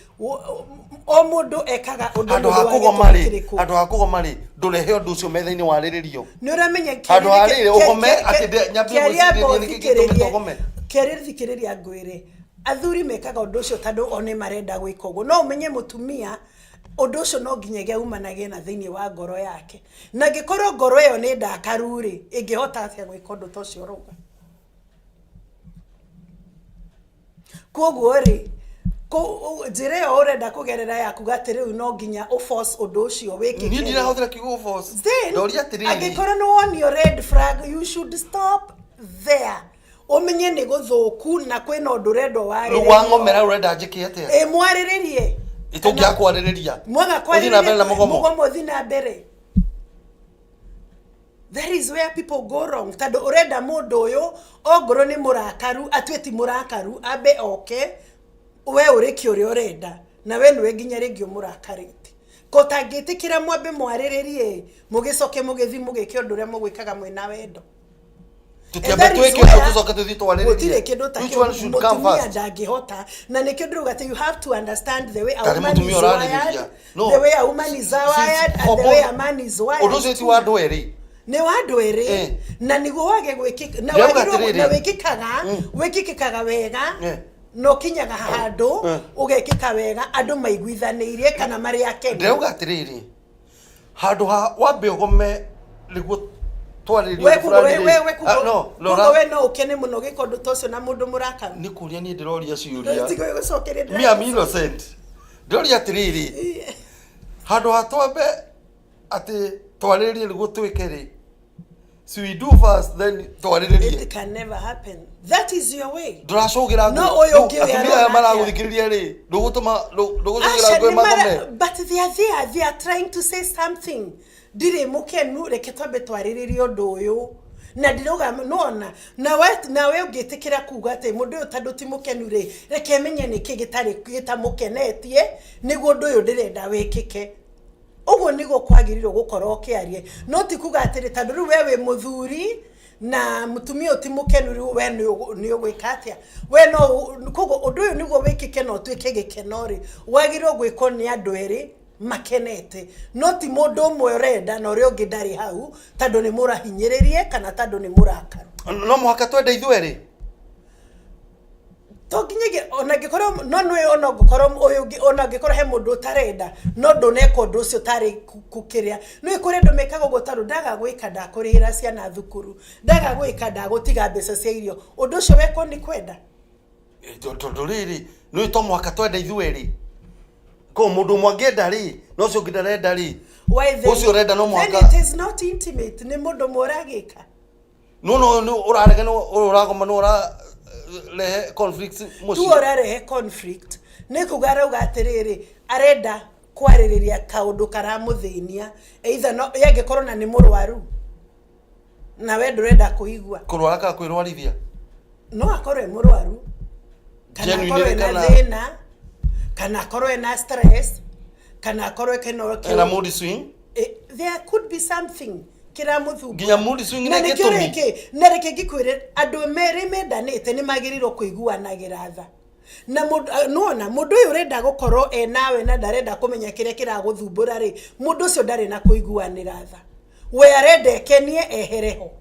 o mũndũ ekaga ũndũ
Handũ
nĩ
ha
ũndũ wa
kũgoma
gĩtũmi
rĩ,
kĩrĩkũ.
handũ ha kũgoma rĩ, ndũrehe ũndũ ũcio metha-inĩ warĩrĩrio.
Nĩ ũramenya.
Handũ ha rĩrĩ, ũgome, atĩ nyambie
kĩaria
gwĩcirĩria nĩkĩ gĩtũmĩte ũgome.
Kĩaria, thikĩrĩria ngwĩre, athuri mekaga ũndũ ũcio tondũ o nĩ marenda gwĩka ũguo. No ũmenye mũtumia ũndũ ũcio no nginyagia umanage na thĩinĩ wa ngoro yake, na angĩkorwo ngoro ĩyo nĩ ndakaru rĩ, ĩngĩhota atĩa gwĩka ũndũ ta ũcio ũrauga? Koguo rĩ, njĩra ĩyo ũrenda kũgerera ya kuga atĩ rĩu no nginya ũforce ũndũ ũcio wĩkĩke
Niĩ
rĩ,
ndirahũthĩra kiugo force.
Then,
Ndoria atĩrĩrĩ,
angĩkorwo nĩ wonio red flag, you should stop there, ũmenye nĩ gũthũku na kwĩna ũndũ ũrendwo
rĩu
warĩrĩrio.
Wang'omera ũrenda njĩke atĩa?
Ĩ mwarĩrĩrie.
Tũngĩaga kwarĩrĩria,
Mwaga
ũthiĩ na mbere na
kwarĩrĩria,
mũgomo.
Mũgomo ũthiĩ na mbere. That is where people go wrong, tondũ ũrenda mũndũ ũyũ ongorwo nĩ mũrakaru atue ti mũrakaru, ambe oke we ũrĩke ũrĩa ũrenda, na we nĩwe nginya rĩngĩ ũmũrakarĩte. Ko tangĩtĩkĩra mwambe mwarĩrĩrie, mũgĩcoke mũgĩthiĩ mũgĩke ũndũ ũrĩa mũgwĩkaga mwĩna wendo.
Tũtiambe
And that is
twĩke ũguo,
where
tũcoke tũthiĩ twarĩrĩrie.
Gũtirĩ kĩndũ ta
Which
kĩu.
one should come
Mũtumia
first?
ndangĩhota, na nĩkĩo ndĩrauga atĩ you have to understand the way a
Tarĩ
woman
mũtumia
is
ũrarĩrĩria.
wired,
No.
the way a woman is wired and the way a man is wired.
Ũndũ ũcio ti wa andũ erĩ.
Nĩ wa andũ erĩ. Na nĩguo wage gwĩkĩka na
Ndĩrauga
wagĩrĩirwo
atĩrĩrĩ.
na wĩkĩkaga wega na ũkinyaga handũ ũgekĩka wega, andũ maiguithanĩirie kana marĩ akenu.
Ndĩrauga atĩrĩrĩ, handũ ha wambe ũgome nĩguo twarĩrĩrie
We
ũndũ
kugo
fulani
we
rĩ.
we
Ah, no,
kugo
rora.
we no ũkene mũno gĩka ũndũ ta ũcio na mũndũ mũrakaru.
Nĩ kũria niĩ ndĩroria ciũria.
Tiga gũcokeria.
Me am innocent. Ndĩroria atĩrĩrĩ, handũ ha twambe atĩ twarĩrĩrie nĩguo twĩke rĩ, so we do first, then twarĩrĩrie.
It can never happen. That is your way.
Ndũracũgĩra
No, ũyũ ũngĩ ũyũ
atumia aya
arona atĩa?
maragũthikĩrĩria rĩ, ndũgũtũma ndũgũcũgĩra
Aca,
ngũĩ
nĩ mara-
magome.
but they are there, they are trying to say something. Ndirĩ mũkenu, reke twambe twarĩrĩrie ũndũ ũyũ. Na ndirauga nona nawe nawe ũngĩtĩkĩra kuga atĩ mũndũ ũyũ tondũ ti mũkenu rĩ, reke menye nĩkĩ gĩtarĩ gĩtamũkenetie nĩguo ũndũ ũyũ ndĩrenda wĩkĩke. Ũguo nĩguo kwagĩrĩirwo gũkorwo ũkĩaria, no ti kuga atĩrĩ tondũ rĩu we wĩ mũthuri na mũtumia ũyũ ti mũkenu, rĩu we nĩ ũgwĩka atĩa? We no koguo ũndũ ũyũ nĩguo wĩkĩke na ũtuĩke gĩkeno rĩ, wagĩrĩirwo gwĩkwo nĩ andũ erĩ makenete, no ti mũndũ ũmwe ũrenda na ũrĩa ũngĩ ndarĩ hau tondũ nĩ mũrahinyĩrĩrie kana tondũ nĩ mũrakaru.
No mũhaka twende ithuĩ erĩ.
To nginyagia ona angĩkorwo no nĩ ona ũngĩkorwo ũyũ ũngĩ, ona angĩkorwo he mũndũ ũtarenda no ndũneka ũndũ ũcio tarĩ kũkĩrĩa nĩ kũrĩ andũ mekaga ũguo, tondũ ndaga gwĩka ndakũrĩhĩra ciana thukuru, ndaga gwĩka ndagũtiga mbeca cia irio. Ũndũ ũcio wekwo nĩ kwenda.
Tondũ rĩrĩ, nĩ to mũhaka twende ithuĩ erĩ, koguo mũndũ ũmwe angĩenda rĩ, no ũcio ũngĩ ndarenda rĩ,
Why then,
ũcio ũrenda no
then
mũhaka
it is not intimate, nĩ mũndũ ũmwe ũragĩka.
No no ũrarega nĩ ũyũ ũragoma, nĩ ũrarehe conflicts
Tu
mũciĩ.
Ũrarehe conflict nĩ kuga arauga atĩrĩrĩ, arenda kwarĩrĩria kaũndũ karamũthĩnia, either no yangĩkorwo na nĩ mũrwaru na we ndũrenda kũigua.
Kũrwara kana kwĩrwarithia?
No akorwo e mũrwaru kana
Genuinely
akorwo ena
kana-
thĩna. Kana akorwo ena stress, kana akorwo kena
Ena mood swing.
There could be something kiramuthumbũra.
Nginya mood swing
Na
nĩ
nĩkĩo
gĩtũmi.
rĩngĩ, na reke ngĩkwĩre, andũ merĩ mendanĩte nĩ magĩrĩirwo kũiguanagĩra tha. Na mũndũ nĩwona mũndũ ũyũ ũrenda gũkorwo e nawe na ndarenda kũmenya kĩrĩa kĩragũthumbũra rĩ, mũndũ ũcio ndarĩ na kũiguanĩra tha. We arenda ekenie ehere ho.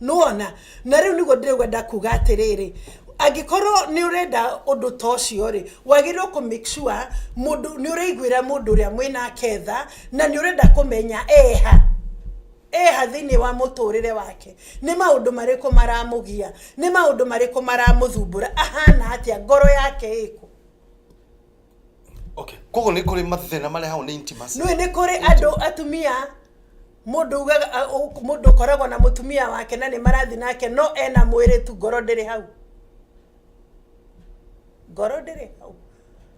Nĩwona? Na rĩu nĩguo ndĩrenda kuga atĩrĩrĩ, angĩkorwo nĩ ũrenda ũndũ ta ũcio rĩ, wagĩrĩirwo kũ make sure mũndũ nĩ ũraiguĩra mũndũ ũrĩa mwĩnake tha, na nĩ ũrenda kũmenya eha thĩinĩ wa mũtũrĩre wake, nĩ maũndũ marĩkũ maramũgia, nĩ maũndũ marĩkũ maramũthumbũra, ahana atĩa, ngoro yake ĩkũ.
Okay, koguo nĩ kũrĩ mathĩna marehagwo nĩ intimacy.
Nĩũĩ nĩ kũrĩ andũ atumia, mũndũ ugaga, mũndũ ũkoragwo na mũtumia wake na nĩ marathiĩ nake, no ena mwĩrĩ tu, ngoro ndĩrĩ hau, ngoro ndĩrĩ hau,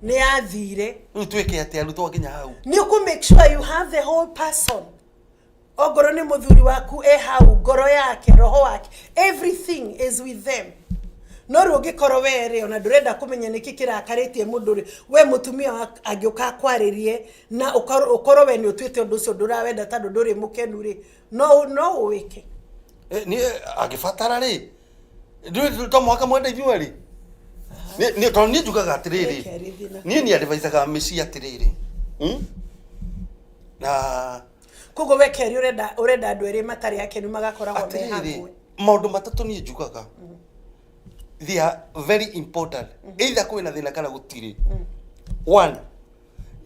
nĩ yathire.
Rĩu twĩke atĩa rĩu twakinya hau?
Nĩ ũkũ make sure you have the whole person. Ongorwo nĩ mũthuri waku e hau, ngoro yake, roho wake, everything is with them. No rĩu ũngĩkorwo we rĩ, ona ndũrenda kũmenya nĩkĩ kĩrakarĩtie mũndũ rĩ, we mũtumia angĩũka akwarĩrie na ũkorwo we nĩ ũtuĩte ũndũ ũcio ndũrawenda tondũ ndũrĩ mũkenu rĩ, no ũwĩke.
Niĩ angĩbatara rĩ, ndũĩ to mũhaka mwende inyuerĩ. Tondũ niĩ njugaga atĩrĩrĩ,
Reke arĩthi na-
niĩ nĩ advisaga mĩciĩ atĩrĩrĩ, Na
Koguo we Kerĩ ũrenda andũ erĩ matarĩ akenu magakoragwo me
atĩrĩrĩ,
hamwe.
Maũndũ matatũ niĩ njugaga they are very important, either kwĩna thĩna kana gũtirĩ. One,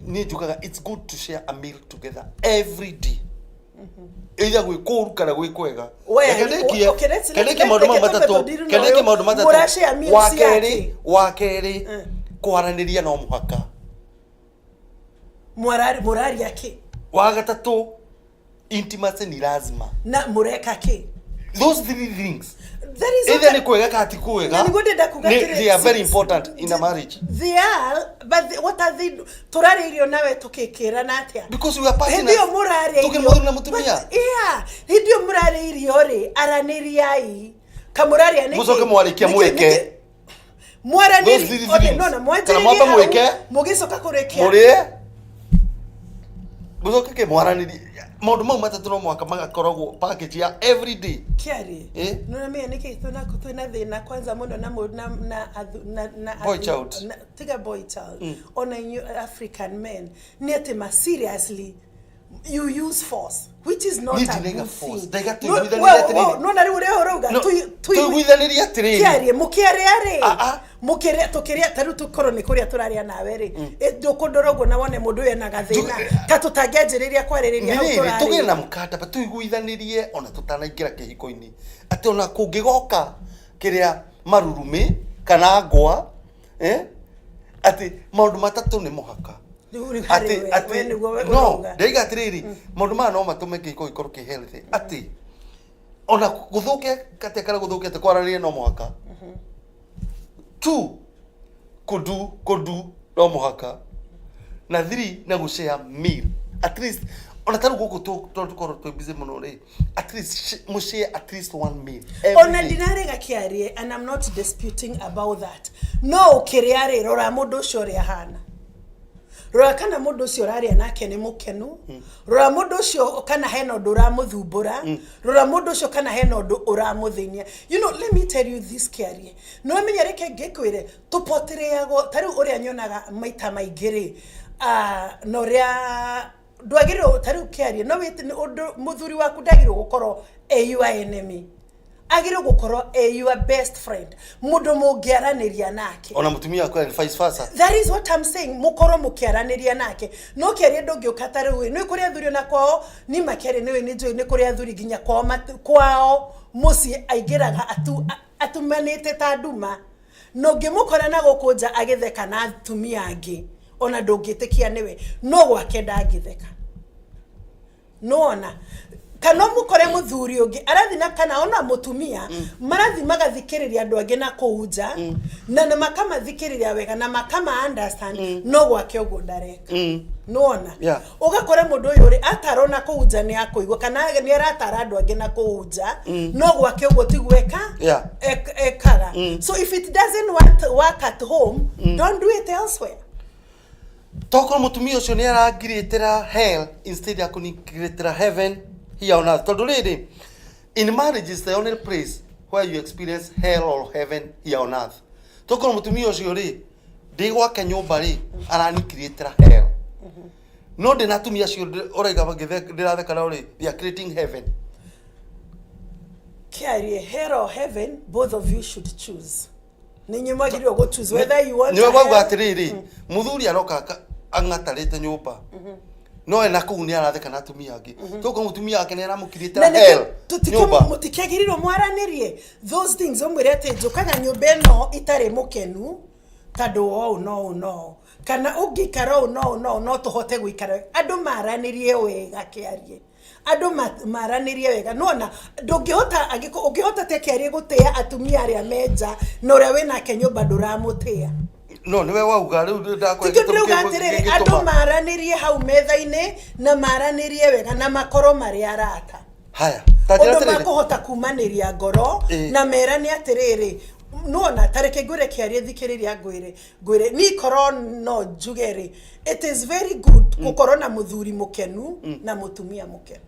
niĩ njugaga it's good to share a meal together every day, either gwĩ kũũru kana gwĩ kwega.
We,
Reke ndĩkie.
okay,
Reke ndĩkie maũndũ mau
reke twambe
matatũ.
tũndiru
Reke
na
ndĩkie
ũyũ.
maũndũ matatũ.
Mũrashare meals
Wa kerĩ,
yake.
wa kerĩ, kwaranĩria no mũhaka.
Mũraria kĩ?
Wa gatatũ, intimacy ni lazima.
Na mũreka kĩ?
Those three things,
There is
either nĩ kwega kana ti kwega,
Na nĩguo ndĩrenda kuga atĩrĩ,
they are very important in a marriage.
They are, but what are they? Tũrarĩa irio nawe tũkĩkĩrana atĩa?
Because we are partners.
Hĩndĩ ĩyo mũrarĩa
Tũkĩrĩ
irio,
mũthuri na mũtumia.
But, yeah, hĩndĩ ĩyo mũrarĩa irio rĩ, aranĩriai. Kamũrarĩa nĩkĩ?
Mũcoke mwarĩkia mwĩke.
Mwaranĩrie.
Those three
Okay,
things.
no, na
Kana
mwanjĩrĩrie
mwambe
hau,
mwĩke.
mũgĩcoka kũrĩkia.
Mũrĩe, mũcoke ke mwaranĩrie. Maũndũ mau matatũ no mũhaka magakoragwo package ya every day.
Kĩarĩ.
Eh?
Nĩũramenya nĩkĩ twĩna thĩna kwanza mũno na na na
Boy child.
Na, tiga boy child. Ona inyuĩ African men nĩ atĩ ma seriously you use force, which is not
Niĩ
a
ndinaiga
good
force.
thing.
Ndaiga
No,
tũiguithanĩrie atĩrĩrĩ.
no na rĩu ũrĩa ũrauga
No, tũiguithanĩrie atĩrĩrĩ.
Kĩarie mũkĩarĩa rĩ,
Ah, ah.
mũkĩrĩa, tũkĩrĩa, ta rĩu tũkorwo nĩ kũrĩa tũrarĩa nawe rĩ, ndũkũndora ũguo na wone mũndũ ũyũ ena gathĩna, ta tũtangĩanjĩrĩria kwarĩrĩria hau
Nĩ rĩrĩ, tũgĩe na
tũrarĩra.
mũkataba tũiguithanĩrie ona tũtanaingĩra kĩhiko-inĩ, atĩ ona kũngĩgoka kĩrĩa marurumĩ kana ngwa, atĩ maũndũ matatũ nĩ mũhaka.
Rĩu harĩ
Atĩ
we,
atĩ
we nĩguo we
no
ũrauga.
ndaiga atĩrĩrĩ, maũndũ maya no matũme kĩhiko gĩkorwo kĩ healthy, atĩ ona gũthũke atĩa kana gũthũke atĩ, kwaranĩria no mũhaka. Two, kũndu no mũhaka. Na three, na gũshare meal at least. Ona tarĩu gũkũ tondũ tũkorwo twĩ busy mũno rĩ, at least mũshare at least one meal every
Ona
day.
Ndinarega kĩarie, and I'm not disputing about that, no ũkĩrĩa rĩ, rora mũndũ ũcio ũrĩa ahana, rora kana mũndũ ũcio ũrarĩa nake nĩ mũkenu, rora mũndũ ũcio kana hena ũndũ ũramũthumbũra, rora mũndũ ũcio kana hena ũndũ ũramũthĩnia. Let me tell you this, kĩarie, nĩ wamenya, reke ngĩkwĩre, tũpotereagwo ta rĩu ũrĩa nyonaga maita maingĩ rĩ, na ũrĩa ndwagĩrĩirwo. Ta rĩu kĩarie, no wĩte ũndũ mũthuri waku ndagĩrĩirwo gũkorwo e your enemy, agĩrĩirwo gũkorwo e your best friend, mũndũ mũngĩaranĩria nake.
Ona mũtumia waku and vice versa.
That is what I'm saying, mũkorwo mũkĩaranĩria nake. No kĩarie, ndũngĩũka ta rĩu, nĩ kũrĩ athuri ona kwao ni makĩaria, nĩ nĩ njũĩ nĩ kũrĩ athuri nginya kwao kwao mũciĩ aingĩraga atumanĩte ta nduma, na ũngĩmũkora na gũkũ nja agĩtheka na atumia angĩ, ona ndũngĩtĩkia nĩwe, no gwake ndangĩtheka. Nona kana mũkore mũthuri ũngĩ arathi na kana ona mũtumia marathi magathikĩrĩria andũ angĩ na kũu nja, na makamathikĩrĩria wega na makama understand, no gwake ũguo ndareka. Nona ũgakora mũndũ ũyũ rĩ atarwo na kũu nja nĩ akũigua kana nĩ aratara andũ angĩ na kũu nja, no gwake ũguo tiguo eka ekaga. So if it doesn't work at home, don't do it elsewhere.
Tokorwo mũtumia ũcio nĩ arangirĩtĩra hell instead ya kũningirĩtĩra heaven here on earth. Tondũ rĩrĩ, in marriage is the only place where you experience hell or heaven here on earth. Tokorwo mũtumia ũcio rĩ, ndĩ gwake nyũmba rĩ, aranikirĩtĩra hell. No ndĩ na atumia acio ũraiga ndĩratheka nao rĩ, they are creating heaven.
Kĩarie, hell or heaven, both of you should choose. Nĩ inyuĩ mwagĩrĩirwo gũ choose whether you want
Nĩwe wauga
hell.
Atĩrĩrĩ, mũthuri aroka ang'atarĩte nyũmba, no ena kũu nĩ aratheka na atumia angĩ. Tokorwo mũtumia wake nĩ aramũkirĩtĩra
Na nĩkĩo
hell nyũmba.
Mũtikĩagĩrĩirwo mwaranĩrie those things, ũmwĩre atĩ njũkaga nyũmba ĩno itarĩ mũkenu tondũ wa ũũ no ũũ no ũũ, kana ũngĩikara ũũ no ũũ no ũũ no tũhote gũikara. Andũ maranĩrie wega, kĩarie, andũ maranĩrie wega. Nona ndũngĩhota, angĩkorwo ũngĩhota te kĩarie gũtĩa atumia arĩa me nja na ũrĩa wĩnake nyũmba ndũramũtĩa.
No nĩwe wauga rĩu ndakwa.
Tikio ndĩrauga atĩrĩrĩ, andũ maranĩrie hau metha-inĩ na maranĩrie wega na makorwo marĩ arata,
Haya, ta njĩra
ũndũ
atĩrĩrĩ.
makũhota kumanĩria ngoro na merane atĩrĩrĩ, nona tareke ngwĩre, kĩarie, thikĩrĩria, ngwĩre niĩ korwo no njuge rĩ, it is very good gũkorwo na mũthuri mũkenu na mũtumia mũkenu.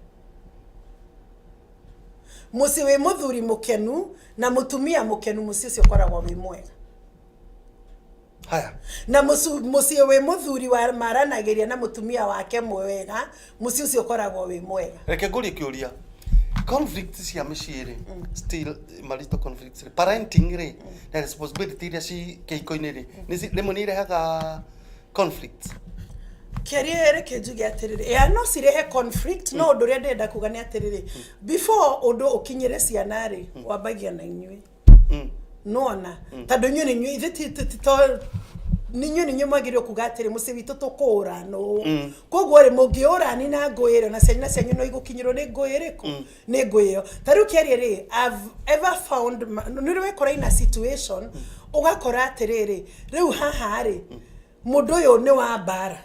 Mũciĩ wĩ mũthuri mũkenu na mũtumia mũkenu, mũciĩ ũcio ũkoragwo wĩ mwega.
Haya.
Na mũciĩ wĩ mũthuri wa maranagĩria na mũtumia wake mwega, mũciĩ ũcio ũkoragwo wĩ mwega.
Reke ngũrie kĩũria. Conflict cia mĩciĩ rĩ, still marital conflicts rĩ, parenting rĩ na responsibility iria ci kĩhiko-inĩ rĩ, rĩmwe nĩ irehaga conflicts?
Kĩarie, reke njuge atĩrĩrĩ, ya no cirehe conflict, no ũndũ ũrĩa ndĩrenda kuga nĩ atĩrĩrĩ, before ũndũ ũkinyĩre ciana rĩ, wambagia na inyuĩ. Nona tondũ inyuĩ nĩ inyuĩ, ithuĩ nĩ inyuĩ, nĩ inyuĩ mwagĩrĩirwo kuga atĩrĩ, mũciĩ witũ tũkũũra nũ. Koguo rĩ, mũngĩũrani na ngũĩ rĩ, ona ciana cianyu no igũkinyĩrwo nĩ ngũĩ ĩrĩkũ, nĩ ngũĩ ĩyo. Ta rĩu kĩarie rĩ, I've ever found nĩ ũrĩ wekora in a situation ũgakora atĩrĩrĩ, rĩu haha rĩ, mũndũ ũyũ nĩ wa mbara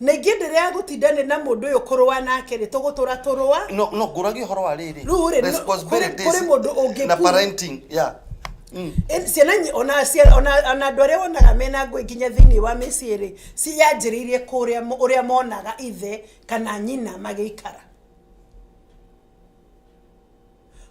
na ingĩenderea gũtindane na mũndũ ũyũ kũrũa nake rĩ, tũgũtũra tũrũa.
No ngũragia ũhoro wa rĩrĩ,
Rĩu rĩ,
responsibilities
kũrĩ mũndũ ũngĩ
na parenting, yeah.
Ciana ona andũ arĩa wonaga mena ngũĩ nginya thĩinĩ wa mĩciĩ rĩ, ciyanjĩrĩirie kũrĩa ũrĩa monaga ithe kana nyina magĩikara.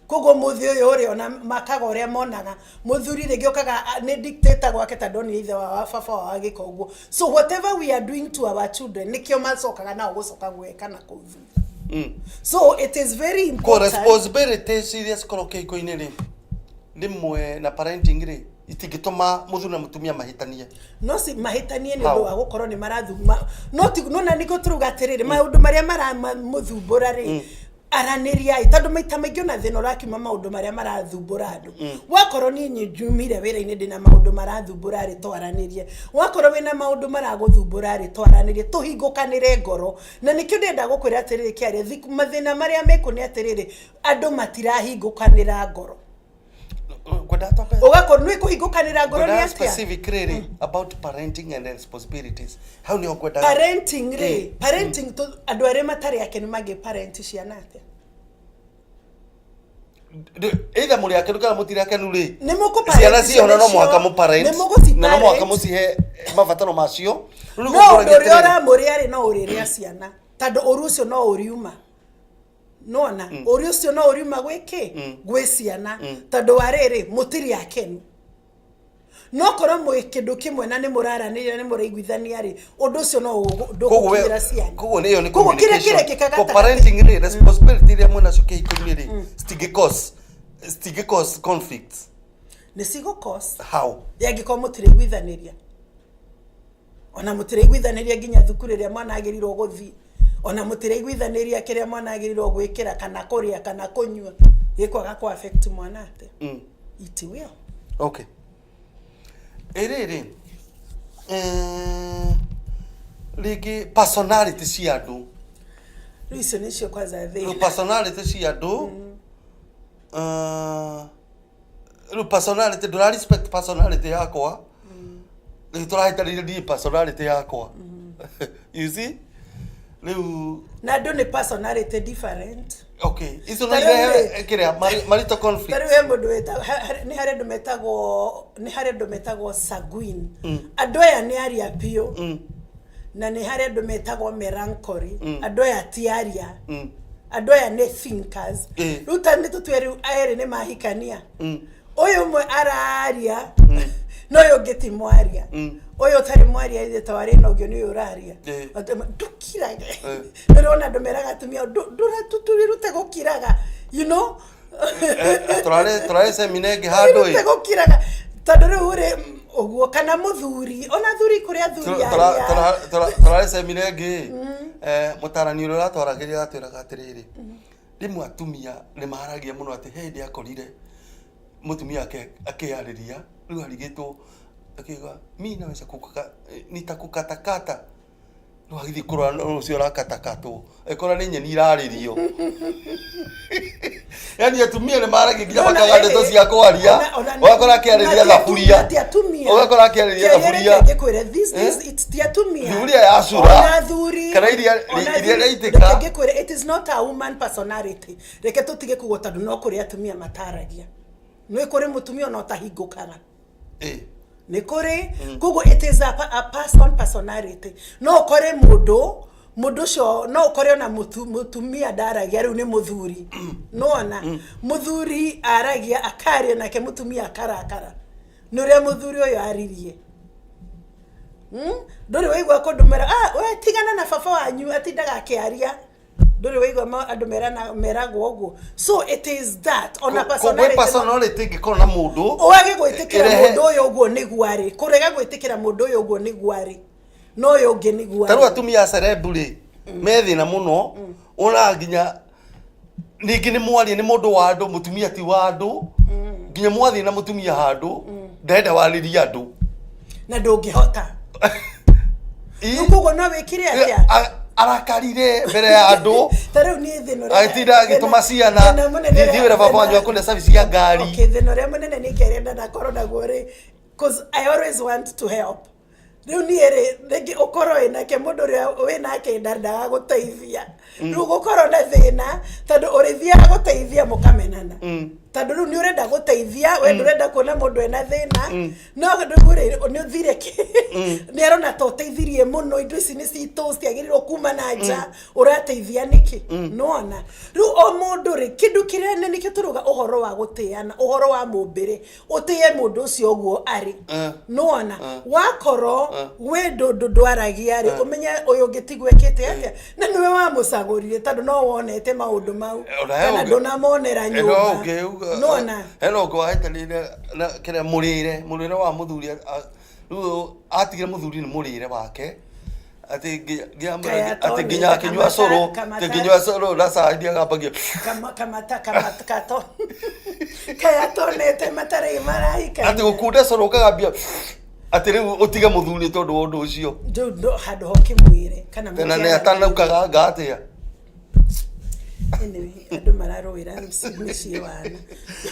Koguo mũthĩ ũyũ rĩ, ona makaga ũrĩa monaga mũthuri rĩngĩ okaga nĩ dictator gwake, tondũ ndonire ithe wa baba wao agĩka ũguo. So whatever we are doing to our children, nĩkĩo macokaga nao gũcoka gwĩka na kũu thutha. So it is very
Ko
important.
Responsibilities iria cikoragwo kĩhiko-inĩ rĩ, rĩmwe na parenting rĩ, itingĩtũma mũthuri na mũtumia mahĩtanie?
No si mahĩtanie nĩ
How?
ũndũ wa gũkorwo nĩ marathuma, no ti no na nĩkĩo tũrauga atĩrĩrĩ, maũndũ marĩa maramũthumbũra rĩ, aranĩriai, tondũ maita maingĩ ona thĩna ũrakiuma maũndũ marĩa marathumbũra andũ. Wakorwo niĩ njumire wĩra-inĩ ndĩna maũndũ marathumbũra rĩ, twaranĩrie. Wakorwo wĩna maũndũ maragũthumbũra rĩ, twaranĩrie, tũhingũkanĩre ngoro. Na nĩkĩo ndĩrenda gũkwĩra atĩrĩrĩ, kĩaria, mathĩna marĩa mekũ nĩ atĩrĩrĩ, andũ matirahingũkanĩra ngoro.
Ngwendaga twambe
Ũgakorwo nĩ kũhingũkanĩra ngoro nĩ
ngwendaga
atĩa?
Specific rĩrĩ, about parenting and responsibilities, hau nĩho ngwendaga.
Parenting rĩ, parenting andũ arĩa matarĩ akenu mangĩ parent ciana atĩa?
Either mũrĩ akenu kana mũtirĩ akenu rĩ,
Nĩ mũkũ
ciana ciona no mũhaka mũparent
Nĩ mũgũci
na no mũhaka
parent.
mũcihe mabataro macio. Rĩu
No
nĩguo
ũndũ
ngũragia
ũrĩa
atĩrĩrĩ,
ũramũrĩa rĩ, no ũrĩrĩa ciana, tondũ ũru ũcio no ũriuma. Nona ũru ũcio no ũriuma gwĩ kĩ, gwĩ ciana, tondũ wa rĩrĩ, mũtirĩ akenu. No korwo mwĩ kĩndũ kĩmwe na nĩ mũraranĩria, nĩ mũraiguithania rĩ, ũndũ ũcio no
koguo
ndũgũkinyĩra ciana.
Koguo nĩ ĩyo nĩ
Koguo kĩrĩa
communication.
kĩrekĩka
Ko
gatagatĩ
parenting rĩ, responsibility iria mwĩnacio kĩhiko-inĩ rĩ, citingĩ cause conflicts?
Nĩ cigũ
How?
Angĩkorwo mũtiraiguithanĩria, ona mũtiraiguithanĩria nginya thukuru ĩrĩa mwana agĩrĩirwo gũthiĩ, ona mũtiraiguithanĩria kĩrĩa mwana agĩrĩirwo gwĩkĩra kana kũrĩa kana kũnyua, gĩkwaga kũ affect mwana atĩa? It will.
Okay, ĩrĩrĩ, rĩngĩ personality cia andũ.
Rĩu icio nĩcio kwanza
Rĩu
thĩna.
Personality cia andũ, rĩu personality, ndũra respect personality yakwa, rĩu tũrahĩtanĩire niĩ personality yakwa, you see, rĩu
Na andũ nĩ personality different.
Okay, icio no
Ta rĩu
irehe kĩrĩa marital conflict.
Ta rĩu he mũndũ nĩ harĩ andũ metagwo, nĩ harĩ andũ metagwo sanguine. Andũ aya nĩ aria biũ. Na nĩ harĩ andũ metagwo melancholy. Andũ aya ti aria, andũ aya nĩ thinkers. Rĩu ta nĩ tũtue rĩu erĩ nĩ mahikania, ũyũ ũmwe araria na ũyũ ũngĩ ti mwaria. Ũyũ ũtarĩ mwaria ithe twarĩ na ũngĩ nĩ ũyũ ũraria. Ndũkirage. Nĩ ũrona andũ meraga atumia, "Ndũratũtũrute gũkiraga."
Tũrarĩ semina ĩngĩ handũ
Rute
ĩ
gũkiraga, tondũ rĩu rĩ ũguo kana mũthuri, ona thuri, kũrĩ athuri aria.
Tũrarĩ semina ĩngĩ, mũtarani ũrĩa ũratwaragĩria atwĩraga atĩrĩrĩ, rĩmwe atumia nĩ maragia mũno, atĩ he hĩndĩ akorire mũtumia ake akĩarĩria, rĩu arigĩtwo akiuga, "Mi naweza kukaka, nitakukatakata." Rĩu agĩthiĩ kũrora ũcio ũrakatakatwo, ĩkora nĩ nyeni irarĩrio. Yani atumia nĩ maragia nginya makaga ndeto cia kwaria, ũgakora akĩarĩria thaburia,
Ti atumia.
ũgakora akĩarĩria thaburia.
Ngĩkwĩre this this it's ti atumia.
Thaburia ya cura.
Ona thuri.
Kana
Ona
iria
thuri.
rĩaitĩka.
Reke ngĩkwĩre, it is not a woman personality. Reke tũtige kugwo, tondũ no kũrĩ atumia mataragia, nĩ kũrĩ mũtumia ona ũtahingũkaga. Nĩ kũrĩ. Koguo it is a person personality. No ũkore mũndũ ũcio, no ũkore ona mũtumia ndaragia, rĩu nĩ mũthuri. Nĩwona mũthuri aragia, akaria, nake mũtumia akarakara nĩ ũrĩa mũthuri ũyũ aririe. Ndũrĩ waigua kũndũ mera, "Ah, we tigana na baba wanyu, atindaga akĩaria"? Ndũrĩ waigua andũ meragwo ũguo? So it is that ona
Gwĩ
personality.
Personality ĩngĩkorwo na mũndũ
Wage gwĩtĩkĩra
ĩrehe-
mũndũ ũyũ ũguo nĩguo arĩ, kũrega gwĩtĩkĩra mũndũ ũyũ ũguo nĩguo arĩ, no ũyũ ũngĩ nĩguo
Ta rĩu
arĩ.
atumia a celeb rĩ, me thĩna mũno. Ũraga nginya ningĩ nĩ mwaria, nĩ mũndũ wa andũ, mũtumia ti wa andũ. Nginya mwathiĩ na mũtumia handũ, ndarenda warĩrie andũ.
Na ndũngĩhota. Rĩu koguo no wĩkire atĩa?
Arakarire mbere ya andũ.
Ta rĩu niĩ thĩna ũrĩa-
Agĩtinda agĩtũma ciana,
thĩna mũnene
"Thiĩ wĩra baba wanyu akũne service ya ngari."
Okay, thĩna ũrĩa mũnene niĩ kĩarĩa ndanakorwo naguo rĩ, 'cause I always want to help. Rĩu niĩ rĩ, rĩngĩ ũkorwo wĩnake mũndũ ũrĩa wĩnake ndandaga gũteithia, rĩu gũkorwo na thĩna, tondũ ũrĩthiaga gũteithia mũkamenana, tondũ rĩu nĩ ũrenda gũteithia, we ndũrenda kuona mũndũ ena thĩna, no rĩu rĩ, nĩ ũthire kĩ nĩ arona ta ũteithirie mũno, indo ici nĩ citũ, citiagĩrĩirwo kuma na nja, ũrateithia nĩkĩ? Nĩwona rĩu o mũndũ rĩ, kĩndũ kĩrĩa nĩkĩo tũrauga ũhoro wa gũtĩana, ũhoro wa mũmbĩre, ũtĩe mũndũ ũcio ũguo arĩ. Nĩwona wakorwo wĩ ndũndũ ndwaragia rĩ, ũmenye ũyũ ũngĩ tiguo ekĩte atĩa, na nĩwe wamũcagũrire, tondũ no wonete maũndũ mau
Ona he
kana ndũnamonera
no
nyũmba.
ũngĩ
Nĩwona
hena ũngĩ wahĩtanĩire na kĩrĩa mũrĩre wa mũthuri, rĩu atigire mũthuri nĩ mũrĩre wake, atĩ
Kaya
atĩ nginya
tonete
akĩnyua cũrũ, atĩ nginyua cũrũ na cai agambagia.
Kama kamata kamata kato kaya tonete matarĩ marahika.
Atĩ gũkunda cũrũ ũkagambia, atĩ rĩu ũtige mũthuri tondũ wa ũndũ ũcio.
Ndũ handũ hokĩmwĩre kana
Tena nĩ
mũkĩaranĩrie.
atanaukaga anga atĩa.
Anyway, andũ mararũĩra mĩciĩ wana.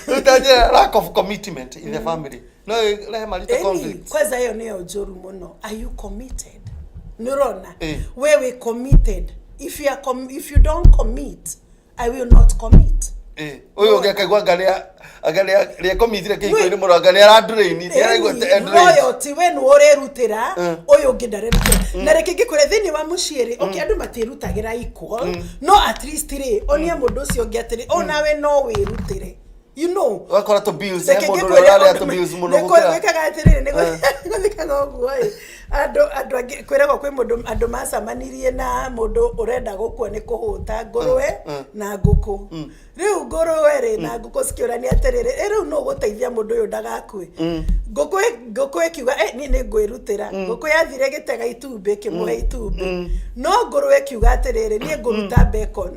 Rĩu ta njĩra, lack of commitment in the family no ĩrehe marital
Ĩni,
conflicts.
Kwanza ĩyo nĩyo njũru mũno. Are you committed? Nĩ ũrona we wĩ committed? If you don't commit, I will not commit.
Ũyũ ũngĩ akaigua anga anga nĩ akomitire kĩhiko-inĩ mũno, anga nĩ arandrain, nĩ araigua
Ĩni,
drained.
Loyalty, we nĩ ũrerutĩra, ũyũ ũngĩ ndarerutĩra. Na reke ngĩkwĩre, thĩinĩ wa mũciĩ rĩ, okay, andũ matiĩrutagĩra equal, no at least rĩ, onia mũndũ ũcio ũngĩ atĩrĩ, onawe no wĩrutĩre.
Ũgakora tũ bills he
Reke
mũndũ
ngĩkwĩre
ũrĩa ũrarĩa
ũndũ
tũ bills mũno gũkĩra
gwĩkaga atĩrĩrĩ, nĩ gũthikaga ũguo ĩ, andũ angĩ kwĩragwo kwĩ mũndũ, andũ macamanirie na mũndũ ũrenda gũkua nĩ kũhũta ngũrwe na ngũkũ. Rĩu ngũrwe rĩ na ngũkũ cikĩũrania atĩrĩrĩ, "Ĩ, rĩu nũ ũgũteithia mũndũ ũyũ ndagakue?" Ngũkũ ĩkiuga, "Ĩ, niĩ nĩ ngwĩrutĩra." Ngũkũ yathire gĩtega itumbĩ, ĩkĩmũhe itumbĩ, no ngũrwe ĩkiuga atĩrĩrĩ, "Niĩ ngũruta bacon."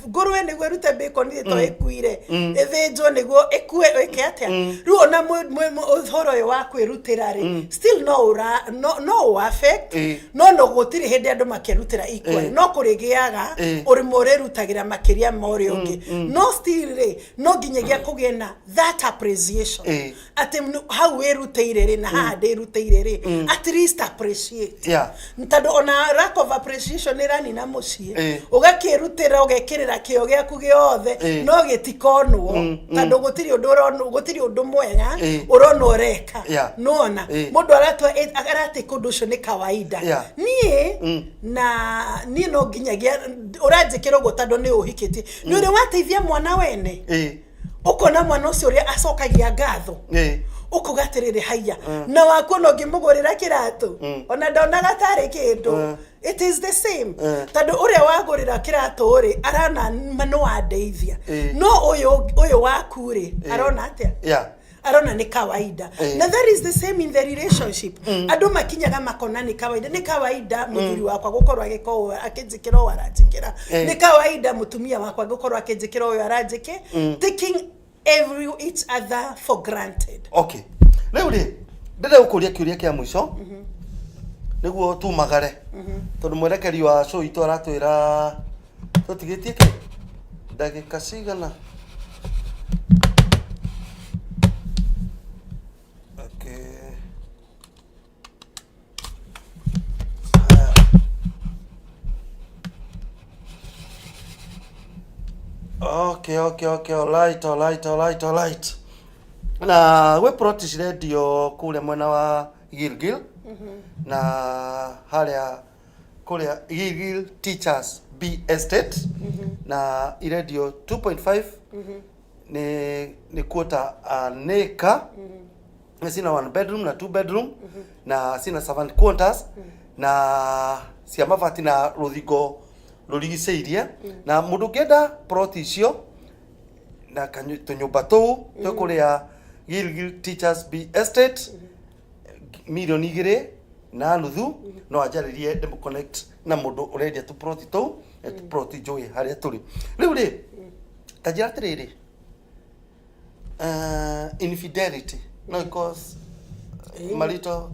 Ngũrwe nĩguo ĩrute bacon rĩ, to ĩkuire ĩthĩnjwo nĩguo ĩkue ĩke atĩa? Rĩu ona ũhoro ũyũ wa kwĩrutĩra rĩ, still no ũra no ũ affect, no gũtirĩ hĩndĩ andũ makerutĩra equally, no kũrĩgĩaga ũrĩmwe ũrĩrutagĩra makĩria ma ũrĩa ũngĩ, no still rĩ, no nginyagia kũgĩe na that appreciation atĩ hau wĩrutĩire rĩ, na haha ndĩrutĩire rĩ, at least appreciate, tondũ ona lack of appreciation nĩ ĩranina mũciĩ. Ũgakĩrutĩra, ũgekĩrĩra kĩo gĩaku gĩothe, no gĩtikonwo, tondũ gũtirĩ ũndũ ũronwo, gũtirĩ ũndũ mwega ũrona ũreka. Nona mũndũ aratua aratake ũndũ ũcio nĩ kawaida. Niĩ na niĩ no nginyagia ũranjĩkĩra ũguo tondũ nĩ ũhikĩtie, nĩ ũrĩ wateithia mwana wene, ũkona mwana ũcio ũrĩa acokagia ngatho, ũkuga atĩrĩrĩ, haiya, na waku ona ũngĩmũgũrĩra kĩratũ, ona ndonaga tarĩ kĩndũ. It is the same, tondũ ũrĩa wagũrĩra kĩratũ rĩ, arona ma nĩ wandeithia, no ũyũ waku rĩ, arona atĩa? Arona nĩ kawaida. Na that is the same in the relationship. Andũ makinyaga makona nĩ kawaida, nĩ kawaida mũthuri wakwa gũkorwo agĩka ũũ, akĩnjĩkĩra ũũ aranjĩkĩra, nĩ kawaida mũtumia wakwa gũkorwo akĩnjĩkĩra ũyũ aranjĩkĩ, taking every each other for granted.
Okay, rĩu rĩ, ndĩrenda gũkũria kĩũria kĩa mũico nĩguo tumagare, tondũ mwerekeri wa show itũ aratwĩra tũtigĩtie kĩ ndagĩka cigana. Okay. Haya. Okay, all right. Na gwĩ plot cirendio kũrĩa mwena wa Gilgil, na harĩa kũrĩa Gilgil Teachers B Estate, na irendio 2.5, nĩ quarter an acre, na cina one bedroom na two bedroom, na cina servant quarters, na cia mabati na rũthingo rũrigicĩirie. Na mũndũ ũngĩenda plot icio na tũnyũmba tũu twĩ kũrĩa Gilgil Teachers B Estate, 2.5 mirioni, no anjarĩrie ndĩmũ connect na mũndũ ũrendia tũploti tũu, na tũploti njũĩ harĩa tũrĩ. Rĩu rĩ, ta njĩra atĩrĩrĩ, infidelity no cause marital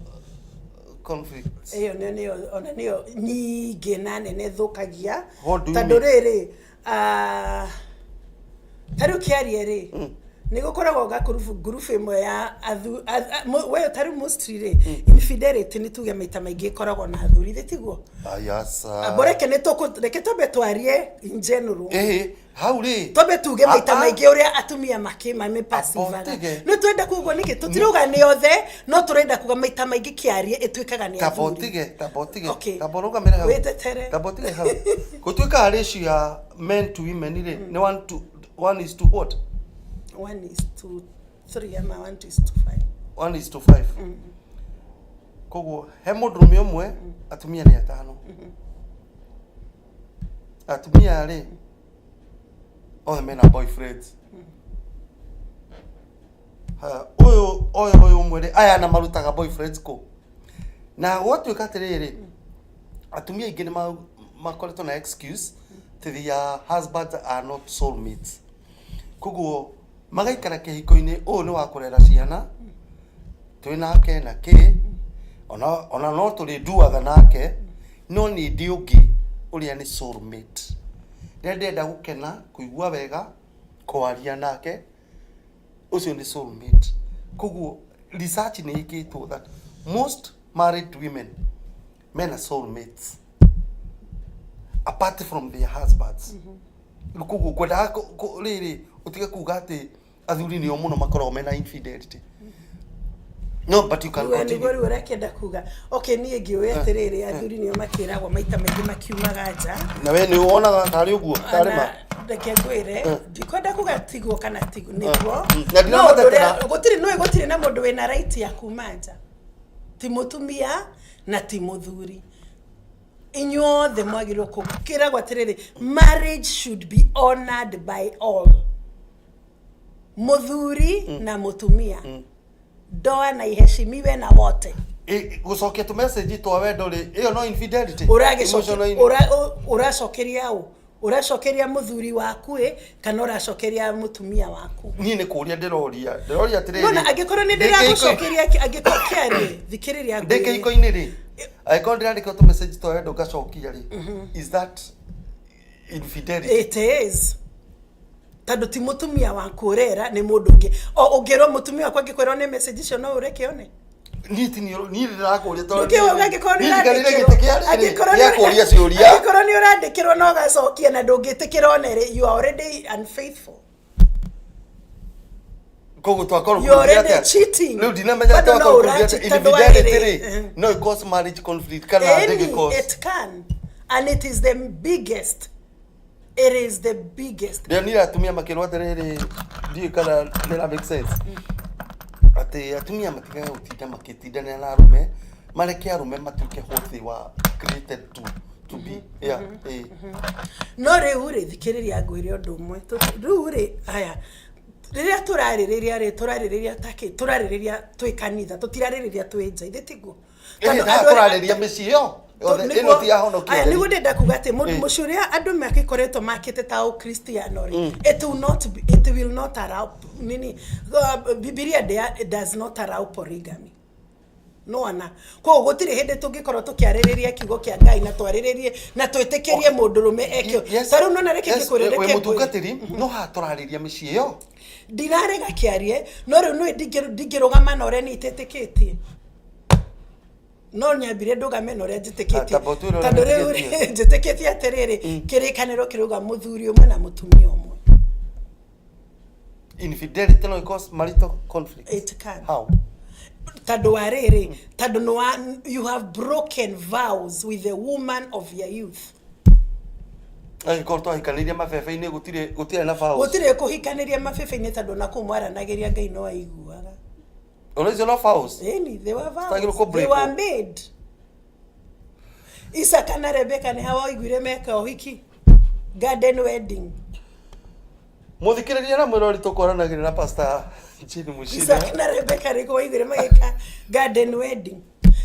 conflicts?
Ĩyo nĩyo ona nĩyo nyingĩ na nene thũkagia.
What do you
Tondũ
mean?
Rĩrĩ, ta rĩu kĩarie rĩ, nĩ gũkoragwo gakurubu, ngurubu ĩmwe ya we ta rĩu mostly rĩ, infidelity nĩ tuge maita maingĩ ĩkoragwo na athuri, thĩ tiguo?
Ayasa.
Abo reke nĩ tũkũ reke twambe twarie in general.
Ĩhĩ, hau rĩ,
Twambe tuge maita
Ah, ah.
maingĩ ũrĩa atumia makĩmamĩpasivaga.
Abo,
Nĩ twenda kuga nĩkĩ tũtirauga nĩ othe, no tũrenda kuga maita maingĩ kĩarie ĩtuĩkaga nĩ
tamba
athuri.
ũtige, tamba ũtige.
Okay.
Tamba ũrũgamĩre hau.
Wĩtetere.
Tamba ũtige hau. Gũtuĩkaga ratio ya men to women rĩ, nĩ one to one is to what?
1 is to 3 ama 1 is to 5.
1 is to 5. Koguo he mũndũrũme ũmwe, atumia nĩ atano. Atumia rĩ, othe mena boyfriends. Haya, ũyũ ũmwe rĩ, aya na marutaga boyfriends kũ? Na gwatuĩka atĩrĩrĩ, atumia aingĩ nĩ makoretwo na excuse atĩ their husbands are not soulmates, koguo magaikara kĩhiko-inĩ, ũyũ nĩ wa kũrera ciana twĩ nake na kĩ, ona no tũrĩnduaga nake, no nĩ ndĩ ũngĩ ũrĩa nĩ soulmate, rĩrĩa ndĩrenda gũkena, kũigua wega, kwaria nake, ũcio nĩ soulmate. Koguo research nĩ ĩkĩtwo that most married women mena soulmates apart from their husbands. Koguo ngwendaga rĩrĩ ũtige kuga atĩ athuri nĩo mũno makoragwo mena infidelity. No, but you can
Rĩu nĩguo
continue.
Rĩu ũrekĩenda kuga, okay, niĩ ngĩũĩ atĩrĩrĩ, athuri nĩo makĩragwo maita maingĩ makiumaga nja.
Na we nĩ wonaga tarĩ ũguo, tarĩ ma?
Na reke ngwĩre, ndikwenda kuga tiguo kana tiguo nĩguo.
Na
No ũndũ
ndinamatetera.
ũrĩa- gũtirĩ nĩũĩ gũtirĩ na mũndũ wĩna right ya kuma nja, ti mũtumia na ti mũthuri. Inyuothe mwagĩrĩirwo kĩragwo atĩrĩrĩ, marriage should be honored by all, mũthuri na mũtumia, ndoa na iheshimiwe na wote.
Gũcokia tũ message twa wendo rĩ, ĩyo no infidelity?
Ũragĩcokia
Emotional
ũracokeria ũ? Ũracokeria mũthuri waku ĩ, kana ũracokeria mũtumia waku?
Niĩ nĩ kũria ndĩroria atĩrĩrĩ,
Nona angĩkorwo nĩ
ndĩ kĩhiko-
ndĩragũcokeria, angĩkorwo kĩarie, thikĩrĩria
ndĩ
ngwĩre.
kĩhiko-inĩ rĩ, angĩkorwo ndĩrandĩka tũ message twa wendo ngacokia rĩ, is that infidelity?
It is, tondũ ti mũtumia waku ũrera, nĩ mũndũ ũngĩ. O ũngĩrwo mũtumia waku angĩkwĩrwo nĩ message icio, no ũreke one?
Niĩ ti niĩ, niĩ ndĩrakũria tondũ
Ndũkĩuga angĩkorwo nĩ
niĩ njikarĩire
ũrandĩkĩrwo-
gĩtĩ kĩa rĩrĩ
angĩkorwo
gĩa kũria ciũria.
Angĩkorwo nĩ ũrandĩkĩrwo na ũgacokia na ndũngĩtĩkĩra one rĩ, you are already unfaithful.
Koguo twakorwo
You're already cheating.
Rĩu ndinamenya
Bado no
twakorwo kurudia
ũracheat
atĩa.
tondũ wa
Infidelity
rĩrĩ.
rĩ, no ĩ cause marriage conflict kana
Any,
ndĩngĩ cause?
it can, and it is the biggest, it is the biggest.
Ndĩronire atumia makĩrwo atĩrĩrĩ, ndiũĩ kana nĩ make sense, atĩ atumia matigage gũtinda makĩtindanĩra na arũme, mareke arũme matuĩke what they were created to be, yeah, eh.
No rĩu rĩ, thikĩrĩria ngwĩre ũndũ ũmwe. Rĩu rĩ, aya rĩrĩa tũrarĩrĩria rĩ, tũrarĩrĩria takĩ? Tũrarĩrĩria twĩ kanitha, tũtirarĩrĩria twĩ nja, ithe tiguo?
Ĩhĩ, haha tũrarĩria mĩciĩ ĩyo yothe, ĩno ti ya honokia
Aya,
theri.
Nĩguo ndĩrenda kuga atĩ mũndũ mũciĩ ũrĩa andũ makĩkoretwo makĩte ta ũkristiano rĩ, it will not be, it will not allow nini, Bibilia does not allow polygamy. Nona koguo gũtirĩ hĩndĩ tũngĩkorwo tũkĩarĩrĩria kiugo kĩa Ngai na twarĩrĩrie na twĩtĩkĩrie mũndũrũme ekio. Ta rĩu nona, reke ngĩkwĩre,
Wĩ
reke ngwĩre.
Mũtungatĩri, no haha tũrarĩria mĩciĩ ĩyo.
Ndirarega kĩarie, no rĩu nĩ ndingĩrũgama na ũrĩa niĩ itetĩkĩtie, no nyambire ndũgame na ũrĩa njĩtĩkĩtie.
Ah, tamba ũtwĩre ũrĩa
Tondũ rĩu
wĩtĩkĩtie.
rĩ, njĩtĩkĩtie atĩrĩrĩ, kĩrĩkanĩro kĩrauga mũthuri ũmwe na mũtumia ũmwe.
Infidelity no cause marital conflict?
It can.
How?
Tondũ wa rĩrĩ, tondũ nĩ wa you have broken vows with the woman of your youth.
Angĩkorwo twahikanĩirie mabebe-inĩ, gũtirĩ na vows.
Gũtirĩ kũhikanĩria mabebe-inĩ, tondũ na kũu mwaranagĩria Ngai no aiguaga.
Ona icio no vows?
Ĩni, they were vows.
Citagĩrĩirwo kũ
They
break.
were made. Isaka na Rebeka nĩ hawa waiguire meka ũhiki, garden wedding.
Mũthikĩrĩria na mwĩrori, tũkwaranagĩria na Pastor Jane Mucina.
Isaka na Rebeka rĩko waiguire magĩka garden wedding,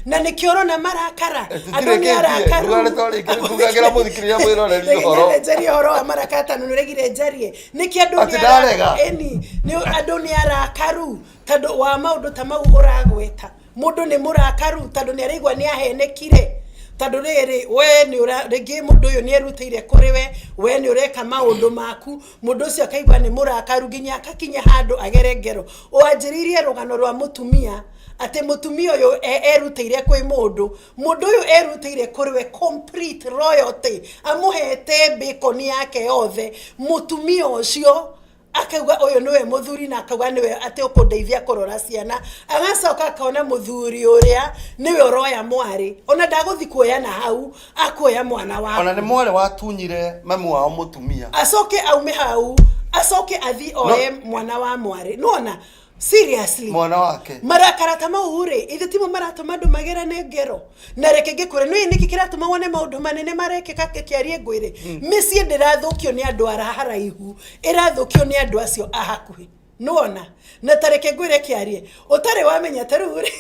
na nĩkĩo ũrona marakara. Andũ nĩ arakaru.
Ndugare twarĩkia ngugagĩra mũthikĩrĩria mwĩroreri ũhoro.
Reke njarie ũhoro wa marakara tondũ nĩũregire njarie nĩkĩ andũ
Atĩ ndarega?
Ĩni, nĩ andũ nĩ arakaru tondũ wa maũndũ ta mau ũragweta. Mũndũ nĩ mũrakaru tondũ nĩ araigua nĩ ahenekire, tondũ rĩrĩ, we nĩ ũra rĩngĩ mũndũ ũyũ nĩ erutĩire kũrĩ we, we nĩ ũreka maũndũ maku, mũndũ ũcio akaigua nĩ mũrakaru nginya akakinya handũ agere ngero. Wanjĩrĩirie rũgano rwa mũtumia atĩ mũtumia ũyũ erutĩire kwĩ mũndũ, mũndũ ũyũ erutĩire kũrĩ we complete royalty, amũhete bacon yake yothe. Mũtumia ũcio akauga ũyũ nĩwe mũthuri, na akauga nĩwe atĩ ũkũndeithia kũrora ciana. Agacoka akona mũthuri ũrĩa nĩwe ũroya mwarĩ, ona ndagũthi kuoya na hau akuoya mwana waku.
Ona nĩ mwarĩ watunyire mamu wao mũtumia.
Acoke aume hau, acoke athi oe mwana wa mwarĩ. Nona seriously?
Mwana wake.
Marakara ta mau rĩ, ithe timo maratũma andũ magerane ngero. Na reke ngĩkwĩre, nĩ nĩkĩ kĩratũma wone maũndũ manene marekĩka? Kĩarie ngwĩre, mĩciĩ ndĩrathũkio nĩ andũ ara haraihu, ĩrathũkio nĩ andũ acio a hakuhĩ. Nĩwona? Na ta reke ngwĩre kĩarie, ũtarĩ wamenya ta rĩu rĩ.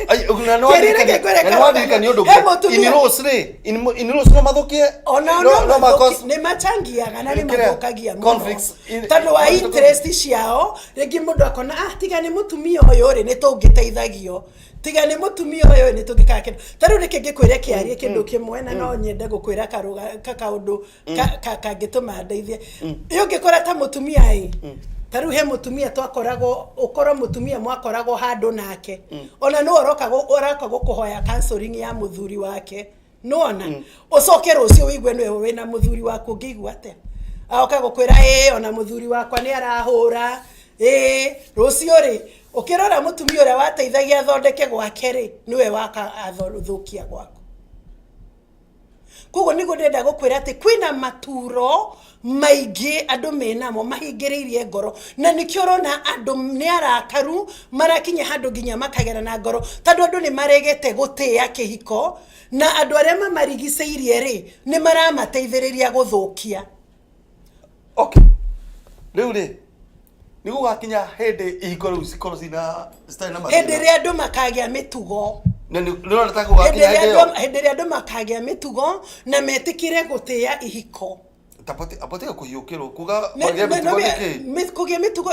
Ai, na nĩ
Kĩarie, reke ngwĩre
na nĩ wandirikania ũndũ
He
ũngĩ.
mũtumia-
In-laws rĩ, in-laws no mathũkie.
Ona
no ma cause-
nä machangiaga na nä
Kĩrĩa,
mathũkagia mũno
conflicts
tondũ wa interest ciao. Rĩngĩ mũndũ akona, ah, tiga nĩ mũtumia ũyũ rĩ, nĩ tũngĩteithagio, tiga nĩ mũtumia ũyũ nĩ tũngĩkaga kĩndũ. Ta rĩu reke ngĩkwĩre kĩarie kĩndũ kĩmwe, na no nyende gũkwĩra kaũndũ kangĩtũma ndeithie. Ĩ ũngĩkora ta mũtumia ĩ, ta rĩu he mũtumia twakoragwo, ũkorwo mũtumia mwakoragwo handũ nake, ona nĩ ũroka ũroka gũkũhoya counseling ya mũthuri wake. Nona ũcoke rũciũ wĩigue nĩwe wĩna mũthuri waku, ũngĩigua atĩa? Aoka gũkwĩra, ĩ, ona mũthuri wakwa nĩ arahũra. Ĩ rũciũ rĩ, ũkĩrora mũtumia ũrĩa wateithagia athondeke gwake rĩ, nĩwe waka athũkia gwaku. Koguo nĩguo ndĩrenda gũkwĩra atĩ kwĩna maturo maingĩ andũ menamo mahingĩrĩirie ngoro, na nĩkĩo ũrona andũ nĩ arakaru, marakinya handũ nginya makagera na ngoro, tondũ andũ nĩ maregete gũtĩĩa kĩhiko, na andũ arĩa mamarigicĩirie rĩ, nĩ maramateithĩrĩria gũthũkia.
Okay, rĩu rĩ, nĩ gũgakinya hĩndĩ ihiko rĩu cikorwo cina citarĩ na
Hĩndĩ
mathĩna?
ĩrĩa andũ makagĩa mĩtugo.
Na nĩ ũrona ta
Hĩndĩ
gũgakinya
ĩrĩa
hĩndĩ ĩyo?
Hĩndĩ ĩrĩa andũ makagĩa mĩtugo na metĩkĩre gũtĩĩa ihiko.
Tabotiga kũhiũkĩrwo kuga kũgĩa mĩtugo nĩ kĩ?
Kũgĩa mĩtugo,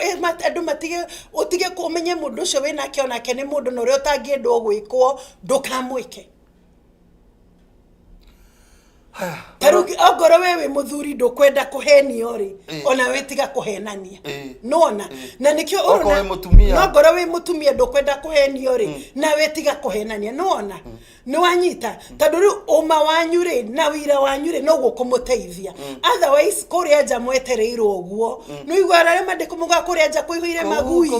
andũ matige, ũtige ũmenye mũndũ ũcio wĩnake onake nĩ mũndũ, na ũrĩa ũtangĩendwo gwĩkwo ndũkamwĩke. Ta rĩu ongorwo we wĩ mũthuri ndũkwenda kũhenio rĩ, ona wĩ tiga kũhenania. Nĩwona? Na nĩkĩo
Okorwo wĩ mũtumia.
No ngorwo wĩ mũtumia ndũkwenda kũhenio rĩ, nawe tiga kũhenania. Nĩwona? Nĩwanyita? Tondũ rĩu ũma wanyu rĩ na wĩira wanyu rĩ noguo kũmũteithia. Otherwise kũrĩa nja mwetereirwo ũguo, nĩũiguaga arĩa mandĩko maugaga kũrĩa nja kũihũire magui.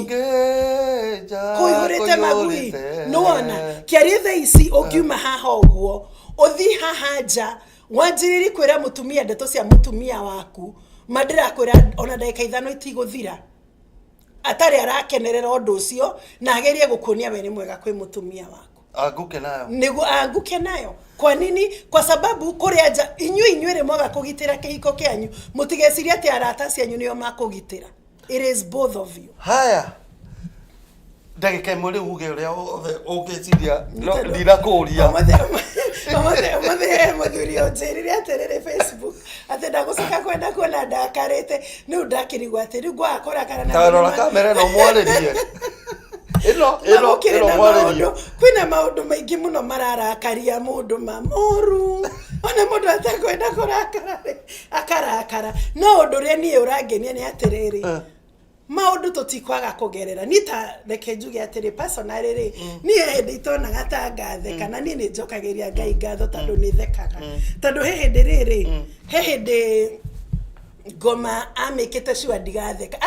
Kũihũrĩte magui. Nĩwona? Kĩarie thaa ici ũngiuma haha ũguo ũthiĩ haha nja wanjĩrĩrie kwĩra mũtumia ndeto cia mũtumia waku, ma ndĩrakwĩra ona ndagĩka 5 itigũthira atarĩ arakenerera ũndũ ũcio na agerie gũkuonia we nĩ mwega kwĩ mũtumia waku.
Anguke nayo.
Nĩguo anguke nayo. Kwa nini? Kwa sababu kũrĩa nja inyuĩ rĩ mwaga kũgitĩra kĩhiko kĩanyu, mũtigecirie atĩ arata cianyu nĩo makũgitĩra. It is both of you.
Haya, ndagĩka 1 rĩu uge ũrĩa wothe ũngĩciria, no ndinakũria.
Ũmũthĩ he mũthuri ũnjĩrire atĩrĩrĩ Facebook atĩ ndagũcoka kwenda kuona ndakarĩte. Rĩu ndakĩrigwo atĩ rĩu ngwaga kũrakara na
Ta rora kamera ĩno mwarĩrie ĩno
Na
ĩno
gũkĩrĩ
ĩno
na
mwarĩrie.
maũndũ, kwĩna maũndũ maingĩ mũno mararakaria mũndũ mamoru, ona mũndũ atekwenda kũrakara rĩ, akarakara. No ũndũ ũrĩa niĩ ũrangenia nĩ atĩrĩrĩ, maũndũ tũtikwaga kũgerera. Niĩ ta reke njuge atĩrĩ, personally rĩ, niĩ hĩndĩ itonaga ta ngatheka, na niĩ nĩ njokagĩria Ngai ngatho tondũ nĩ thekaga, tondũ he hĩndĩ rĩrĩ, he hĩndĩ ngoma amĩkĩte sure ndigatheka,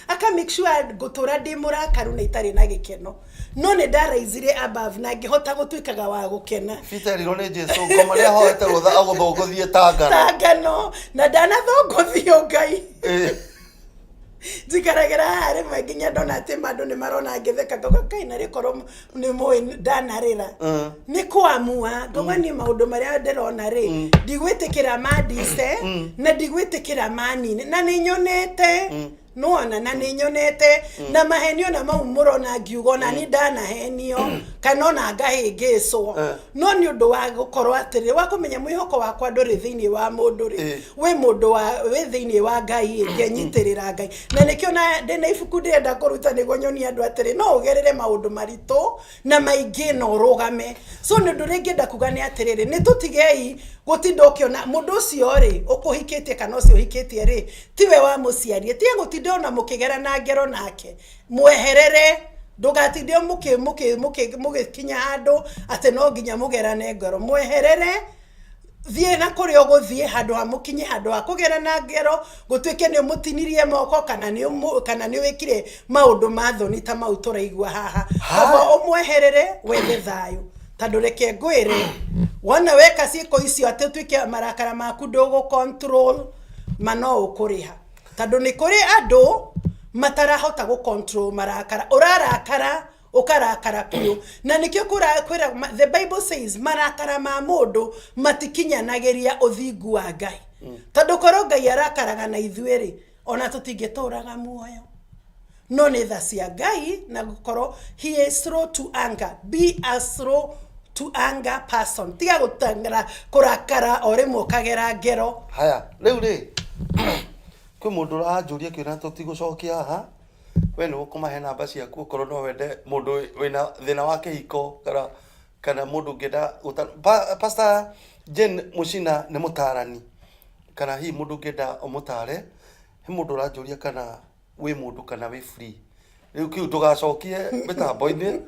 aka make sure ngũtũra ndĩ mũrakaru na itarĩ na gĩkeno, no nĩ ndaraizire above na ngĩhota gũtuĩkaga wa gũkena.
Peter erirwo nĩ Jesu ngoma nĩ ahoete rũtha agũthũngũthie ta ngano.
Ta ngano, na ndanathũngũthio Ngai. Njikaragĩra haha rĩmwe nginya ndona atĩ andũ nĩ marona ngĩtheka, ngauga kai na rĩkorwo nĩ mũĩ ndanarĩra. Nĩ kũamua ngauga niĩ maũndũ marĩa ndĩrona rĩ, ndigwĩtĩkĩra mandice na ndigwĩtĩkĩra manine, na nĩ nyonete, nĩwona, na nĩ nyonete na mahenio na mau mũrona ngiuga ona niĩ ndanahenio kana ona ngahĩngĩcwo, no nĩ ũndũ wa gũkorwo atĩrĩ wa kũmenya mwĩhoko wakwa ndũrĩ thĩinĩ wa mũndũ rĩ, wĩ mũndũ wa wĩ thĩinĩ wa Ngai, ngenyitĩrĩra Ngai. Na nĩkĩo na ndĩna ibuku ndĩrenda kũruta nĩguo nyonie andũ atĩrĩ no ũgerere maũndũ maritũ na maingĩ na ũrũgame. So nĩ ũndũ ũrĩa ingĩenda kuga nĩ atĩrĩrĩ, nĩ tũtigei gũtinda ũkĩona mũndũ ũcio rĩ ũkũhikĩtie kana ũcio ũhikĩtie rĩ tiwe wa mũciarie, tiga gũtinda ona mũkĩgerana ngero nake, mweherere. Ndũgatinde mũgĩkinya handũ atĩ no nginya mũgerane ngero, mweherere, thiĩ na kũrĩa ũgũthiĩ handũ ha mũkinye handũ ha kũgerana ngero, gũtuĩke nĩ ũmũtinirie moko kana nĩ wĩkire maũndũ ma thoni ta mau tũraigua haha. Kaba ũmweherere wethe thayũ, tondũ reke ngwĩre, wona weka ciĩko icio atĩ ũtuĩke marakara maku ndũgũ control, ma no ũkũrĩha, tondũ nĩ kũrĩ andũ matarahota gũ control marakara. Ũrarakara ũkarakara biũ, na nĩkĩo kwĩra the Bible says marakara ma mũndũ matikinyanagĩria ũthingu wa Ngai, tondũ korwo Ngai arakaraga na ithuĩ rĩ, ona tũtingĩtũraga muoyo. No nĩ tha cia Ngai na gũkorwo he is slow to anger. Be a slow to anger person, tiga gũteng'era kũrakara o rĩmwe ũkagera ngero.
Haya, rĩu rĩ kwĩ mũndũ ũranjũria kĩũria tũtigũcokia haha, we nĩ ũkũmahe namba ciaku okorwo no wende mũndũ wĩna thĩna wa kĩhiko kana mũndũ ũngĩenda Pastor Jane Muchina nĩ mũtarani, kana hihi mũndũ ũngĩenda ũmũtare. He mũndũ ũranjũria kana wĩ mũndũ kana wĩ free. Rĩu kĩu ndũgacokie mĩtambo-inĩ,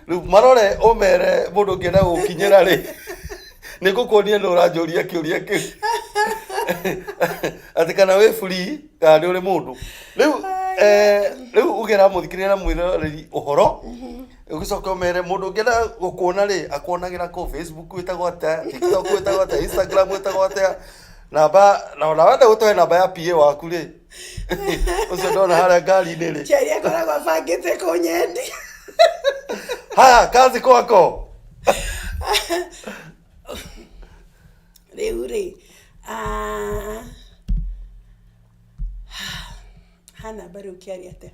rĩu marore ũmere mũndũ ũngĩenda gũkinyĩra rĩ, nĩ ngũkuonia nĩ ũranjũria kĩũria kĩu atĩ kana wĩ free kana nĩ ũrĩ mũndũ. Rĩu rĩu ugera mũthikĩrĩria na mwĩroreri ũhoro, ũgĩcoka ũmere mũndũ ũngĩenda gũkuona rĩ, akuonagĩra kũ? Facebook wĩtagwo atĩa? TikTok wĩtagwo atĩa? Instagram wĩtagwo atĩa? Namba na ona wenda gũtũhe namba ya PA waku rĩ, ũcio ndona harĩa ngari-inĩ rĩ.
Kĩaria akoragwo abangĩte kũnyendia.
Haya, kazi kwako.
Rĩu rĩ, ha namba rĩu kĩaria atĩa?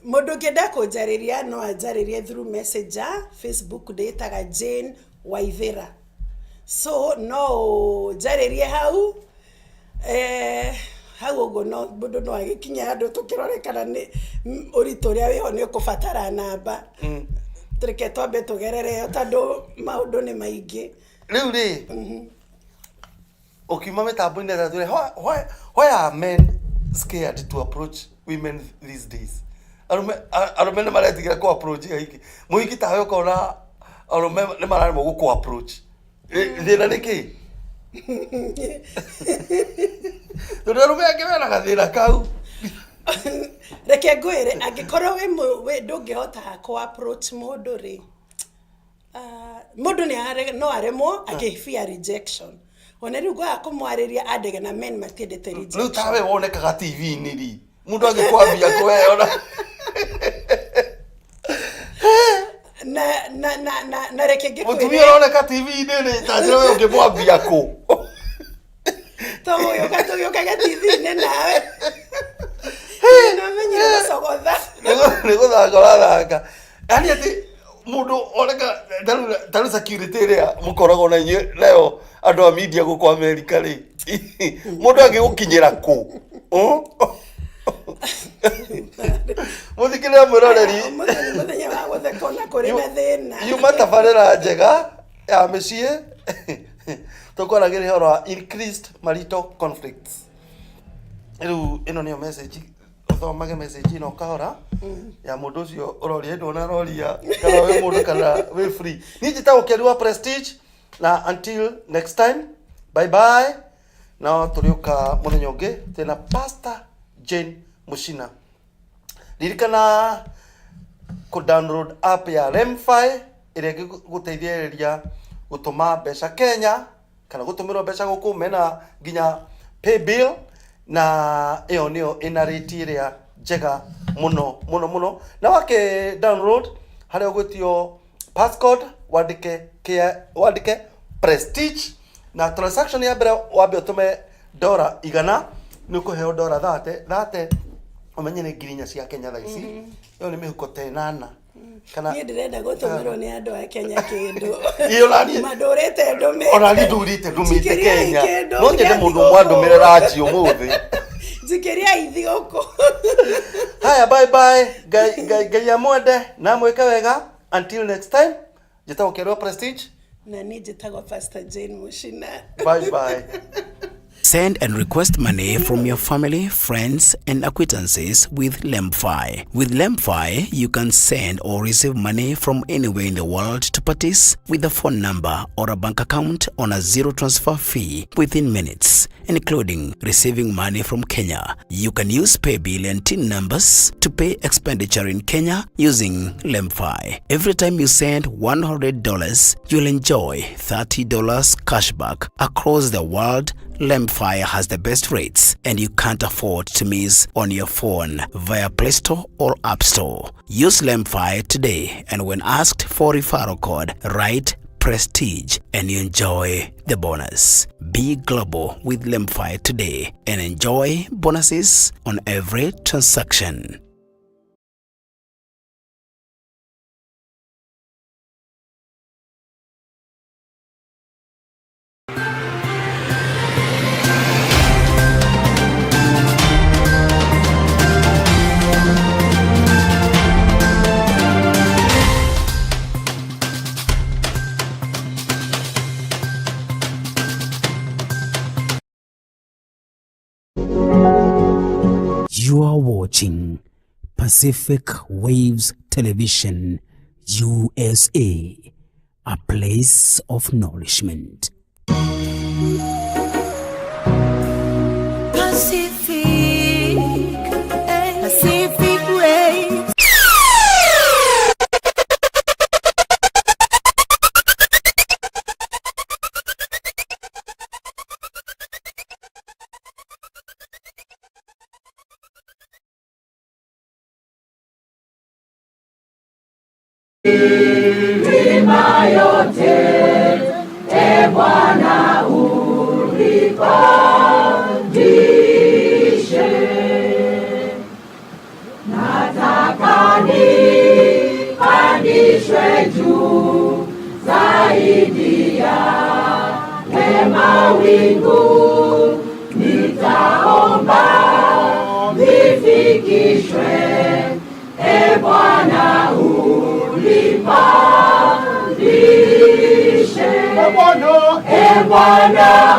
Mũndũ ũngĩenda kũnjarĩria no anjarĩrie through messenger. Facebook ndĩtaga Jane Waithĩra, so no ũnjarĩrie hau, hau ũguo. No mũndũ no agĩkinye handũ tũkĩrore kana nĩ ũritũ ũrĩa wĩho nĩ ũkũbatara namba. Reke twambe tũgerere ĩyo tondũ maũndũ nĩ maingĩ.
Rĩu rĩ, ũkiuma mĩtambo-inĩ ĩtatũ, why are men scared to approach women these days? Arũme arũme nĩ maretigĩra kũ approach aingĩ. Mũhiki tawe ũkona arũme nĩ mararemwo gũkũ approach. Thĩna nĩ kĩ? Tondũ arũme angĩ mena gathĩna kau.
Reke ngwĩre, angĩkorwo wĩ ndũngĩhota kũ approach mũndũ rĩ, mũndũ no aremwo akĩbia rejection. Ona rĩu ngwaga kũmwarĩria andege, na men matiendete
Rĩu
rejection.
Tawe wonekaga TV-inĩ rĩ, mũndũ angĩkwambia kũwe ona
Na reke
mũtumia
ngĩkwĩre,
ũroneka TV-inĩ rĩ, ta njĩra we ũngĩmwambia kũ?
Tũgũgĩũka tũgĩũkaga TV-inĩ nawe namenyire gũcogotha.
Nĩ gũthaka ũrathaka, yani atĩ mũndũ oneka tarĩu security ĩrĩa mũkoragwo na inyuĩ nayo andũ a media gũkũ America rĩ, mũndũ angĩgũkinyĩra kũ? Mũthikĩrĩria mwĩroreri,
Ũmũthĩ nĩ mũthenya wa gũtheka ona kũrĩ na thĩna.
Yuma tabarĩra njega ya mĩciĩ, tũkwaragĩria ũhoro wa increased marital conflicts. Rĩu ĩno nĩyo message, ũthomage message ĩno kahora ya mũndũ ũcio ũroria, ndona aroria kana wĩ mũndũ kana wĩ free. Niĩ njĩtagwo Keri wa Prestige, na until next time, bye bye. No tũrĩũka mũthenya ũngĩ twĩna Pastor Jane Mushina. Ririkana kũ download app ya Lemfi ĩrĩa ĩngĩgũteithĩrĩria gũtũma mbeca Kenya kana gũtũmĩrwo mbeca gũkũ, mena nginya pay bill, na ĩyo nĩyo ĩna rate ĩrĩa njega mũno mũno mũno. Na wake download, harĩa ũgwĩtio passcode, wandĩke wandĩke Prestige, na transaction ya mbere wambe ũtũme $100, nĩ ũkũheo $30. 30 ũmenye nĩ 4,000 cia Kenya thaa ici, ĩyo nĩ mĩhuko ta ĩnana kana
Niĩ ndĩrenda gũtũmĩrwo nĩ andũ a Kenya kĩndũ.
Ĩ, ona niĩ-
Mandũrĩte ndũme.
Ona niĩ ndurĩte ndũmĩte
Njikĩriai
Kenya.
kĩndũ
No nyende
gĩa
mũndũ
thigũkũ.
ũmwe andũmĩre ranji ũmũthĩ.
Njikĩriai thigũkũ.
Haya, bye bye. Ngai Ngai Ngai amwende na mwĩke wega. Until next time, njĩtagwo Kĩarua Prestige.
Na niĩ njĩtagwo Pastor Jane Mushina.
Bye bye.
Send and request money from your family, friends, and acquaintances with Lemfi. With Lemfi, you can send or receive money from anywhere in the world to parties with a phone number or a bank account on a zero transfer fee within minutes, including receiving money from Kenya. You can use paybill and TIN numbers to pay expenditure in Kenya using Lemfi. Every time you send $100, you'll enjoy $30 cashback across the world. Lemfi has the best rates and you can't afford to miss on your phone via Play Store or App Store. Use Lemfi today, and when asked for referral code, write Prestige and you enjoy the bonus. Be global with Lemfi today and enjoy bonuses on every transaction. You are watching Pacific Waves Television, USA, a place of nourishment.
Pacific, Pacific Waves.
Milima yote, e Bwana, unipandishe. Nataka nipandishwe juu zaidi ya mawingu, nitaomba nifikishwe, e Bwana, unipandishe.
Bwana.
E Bwana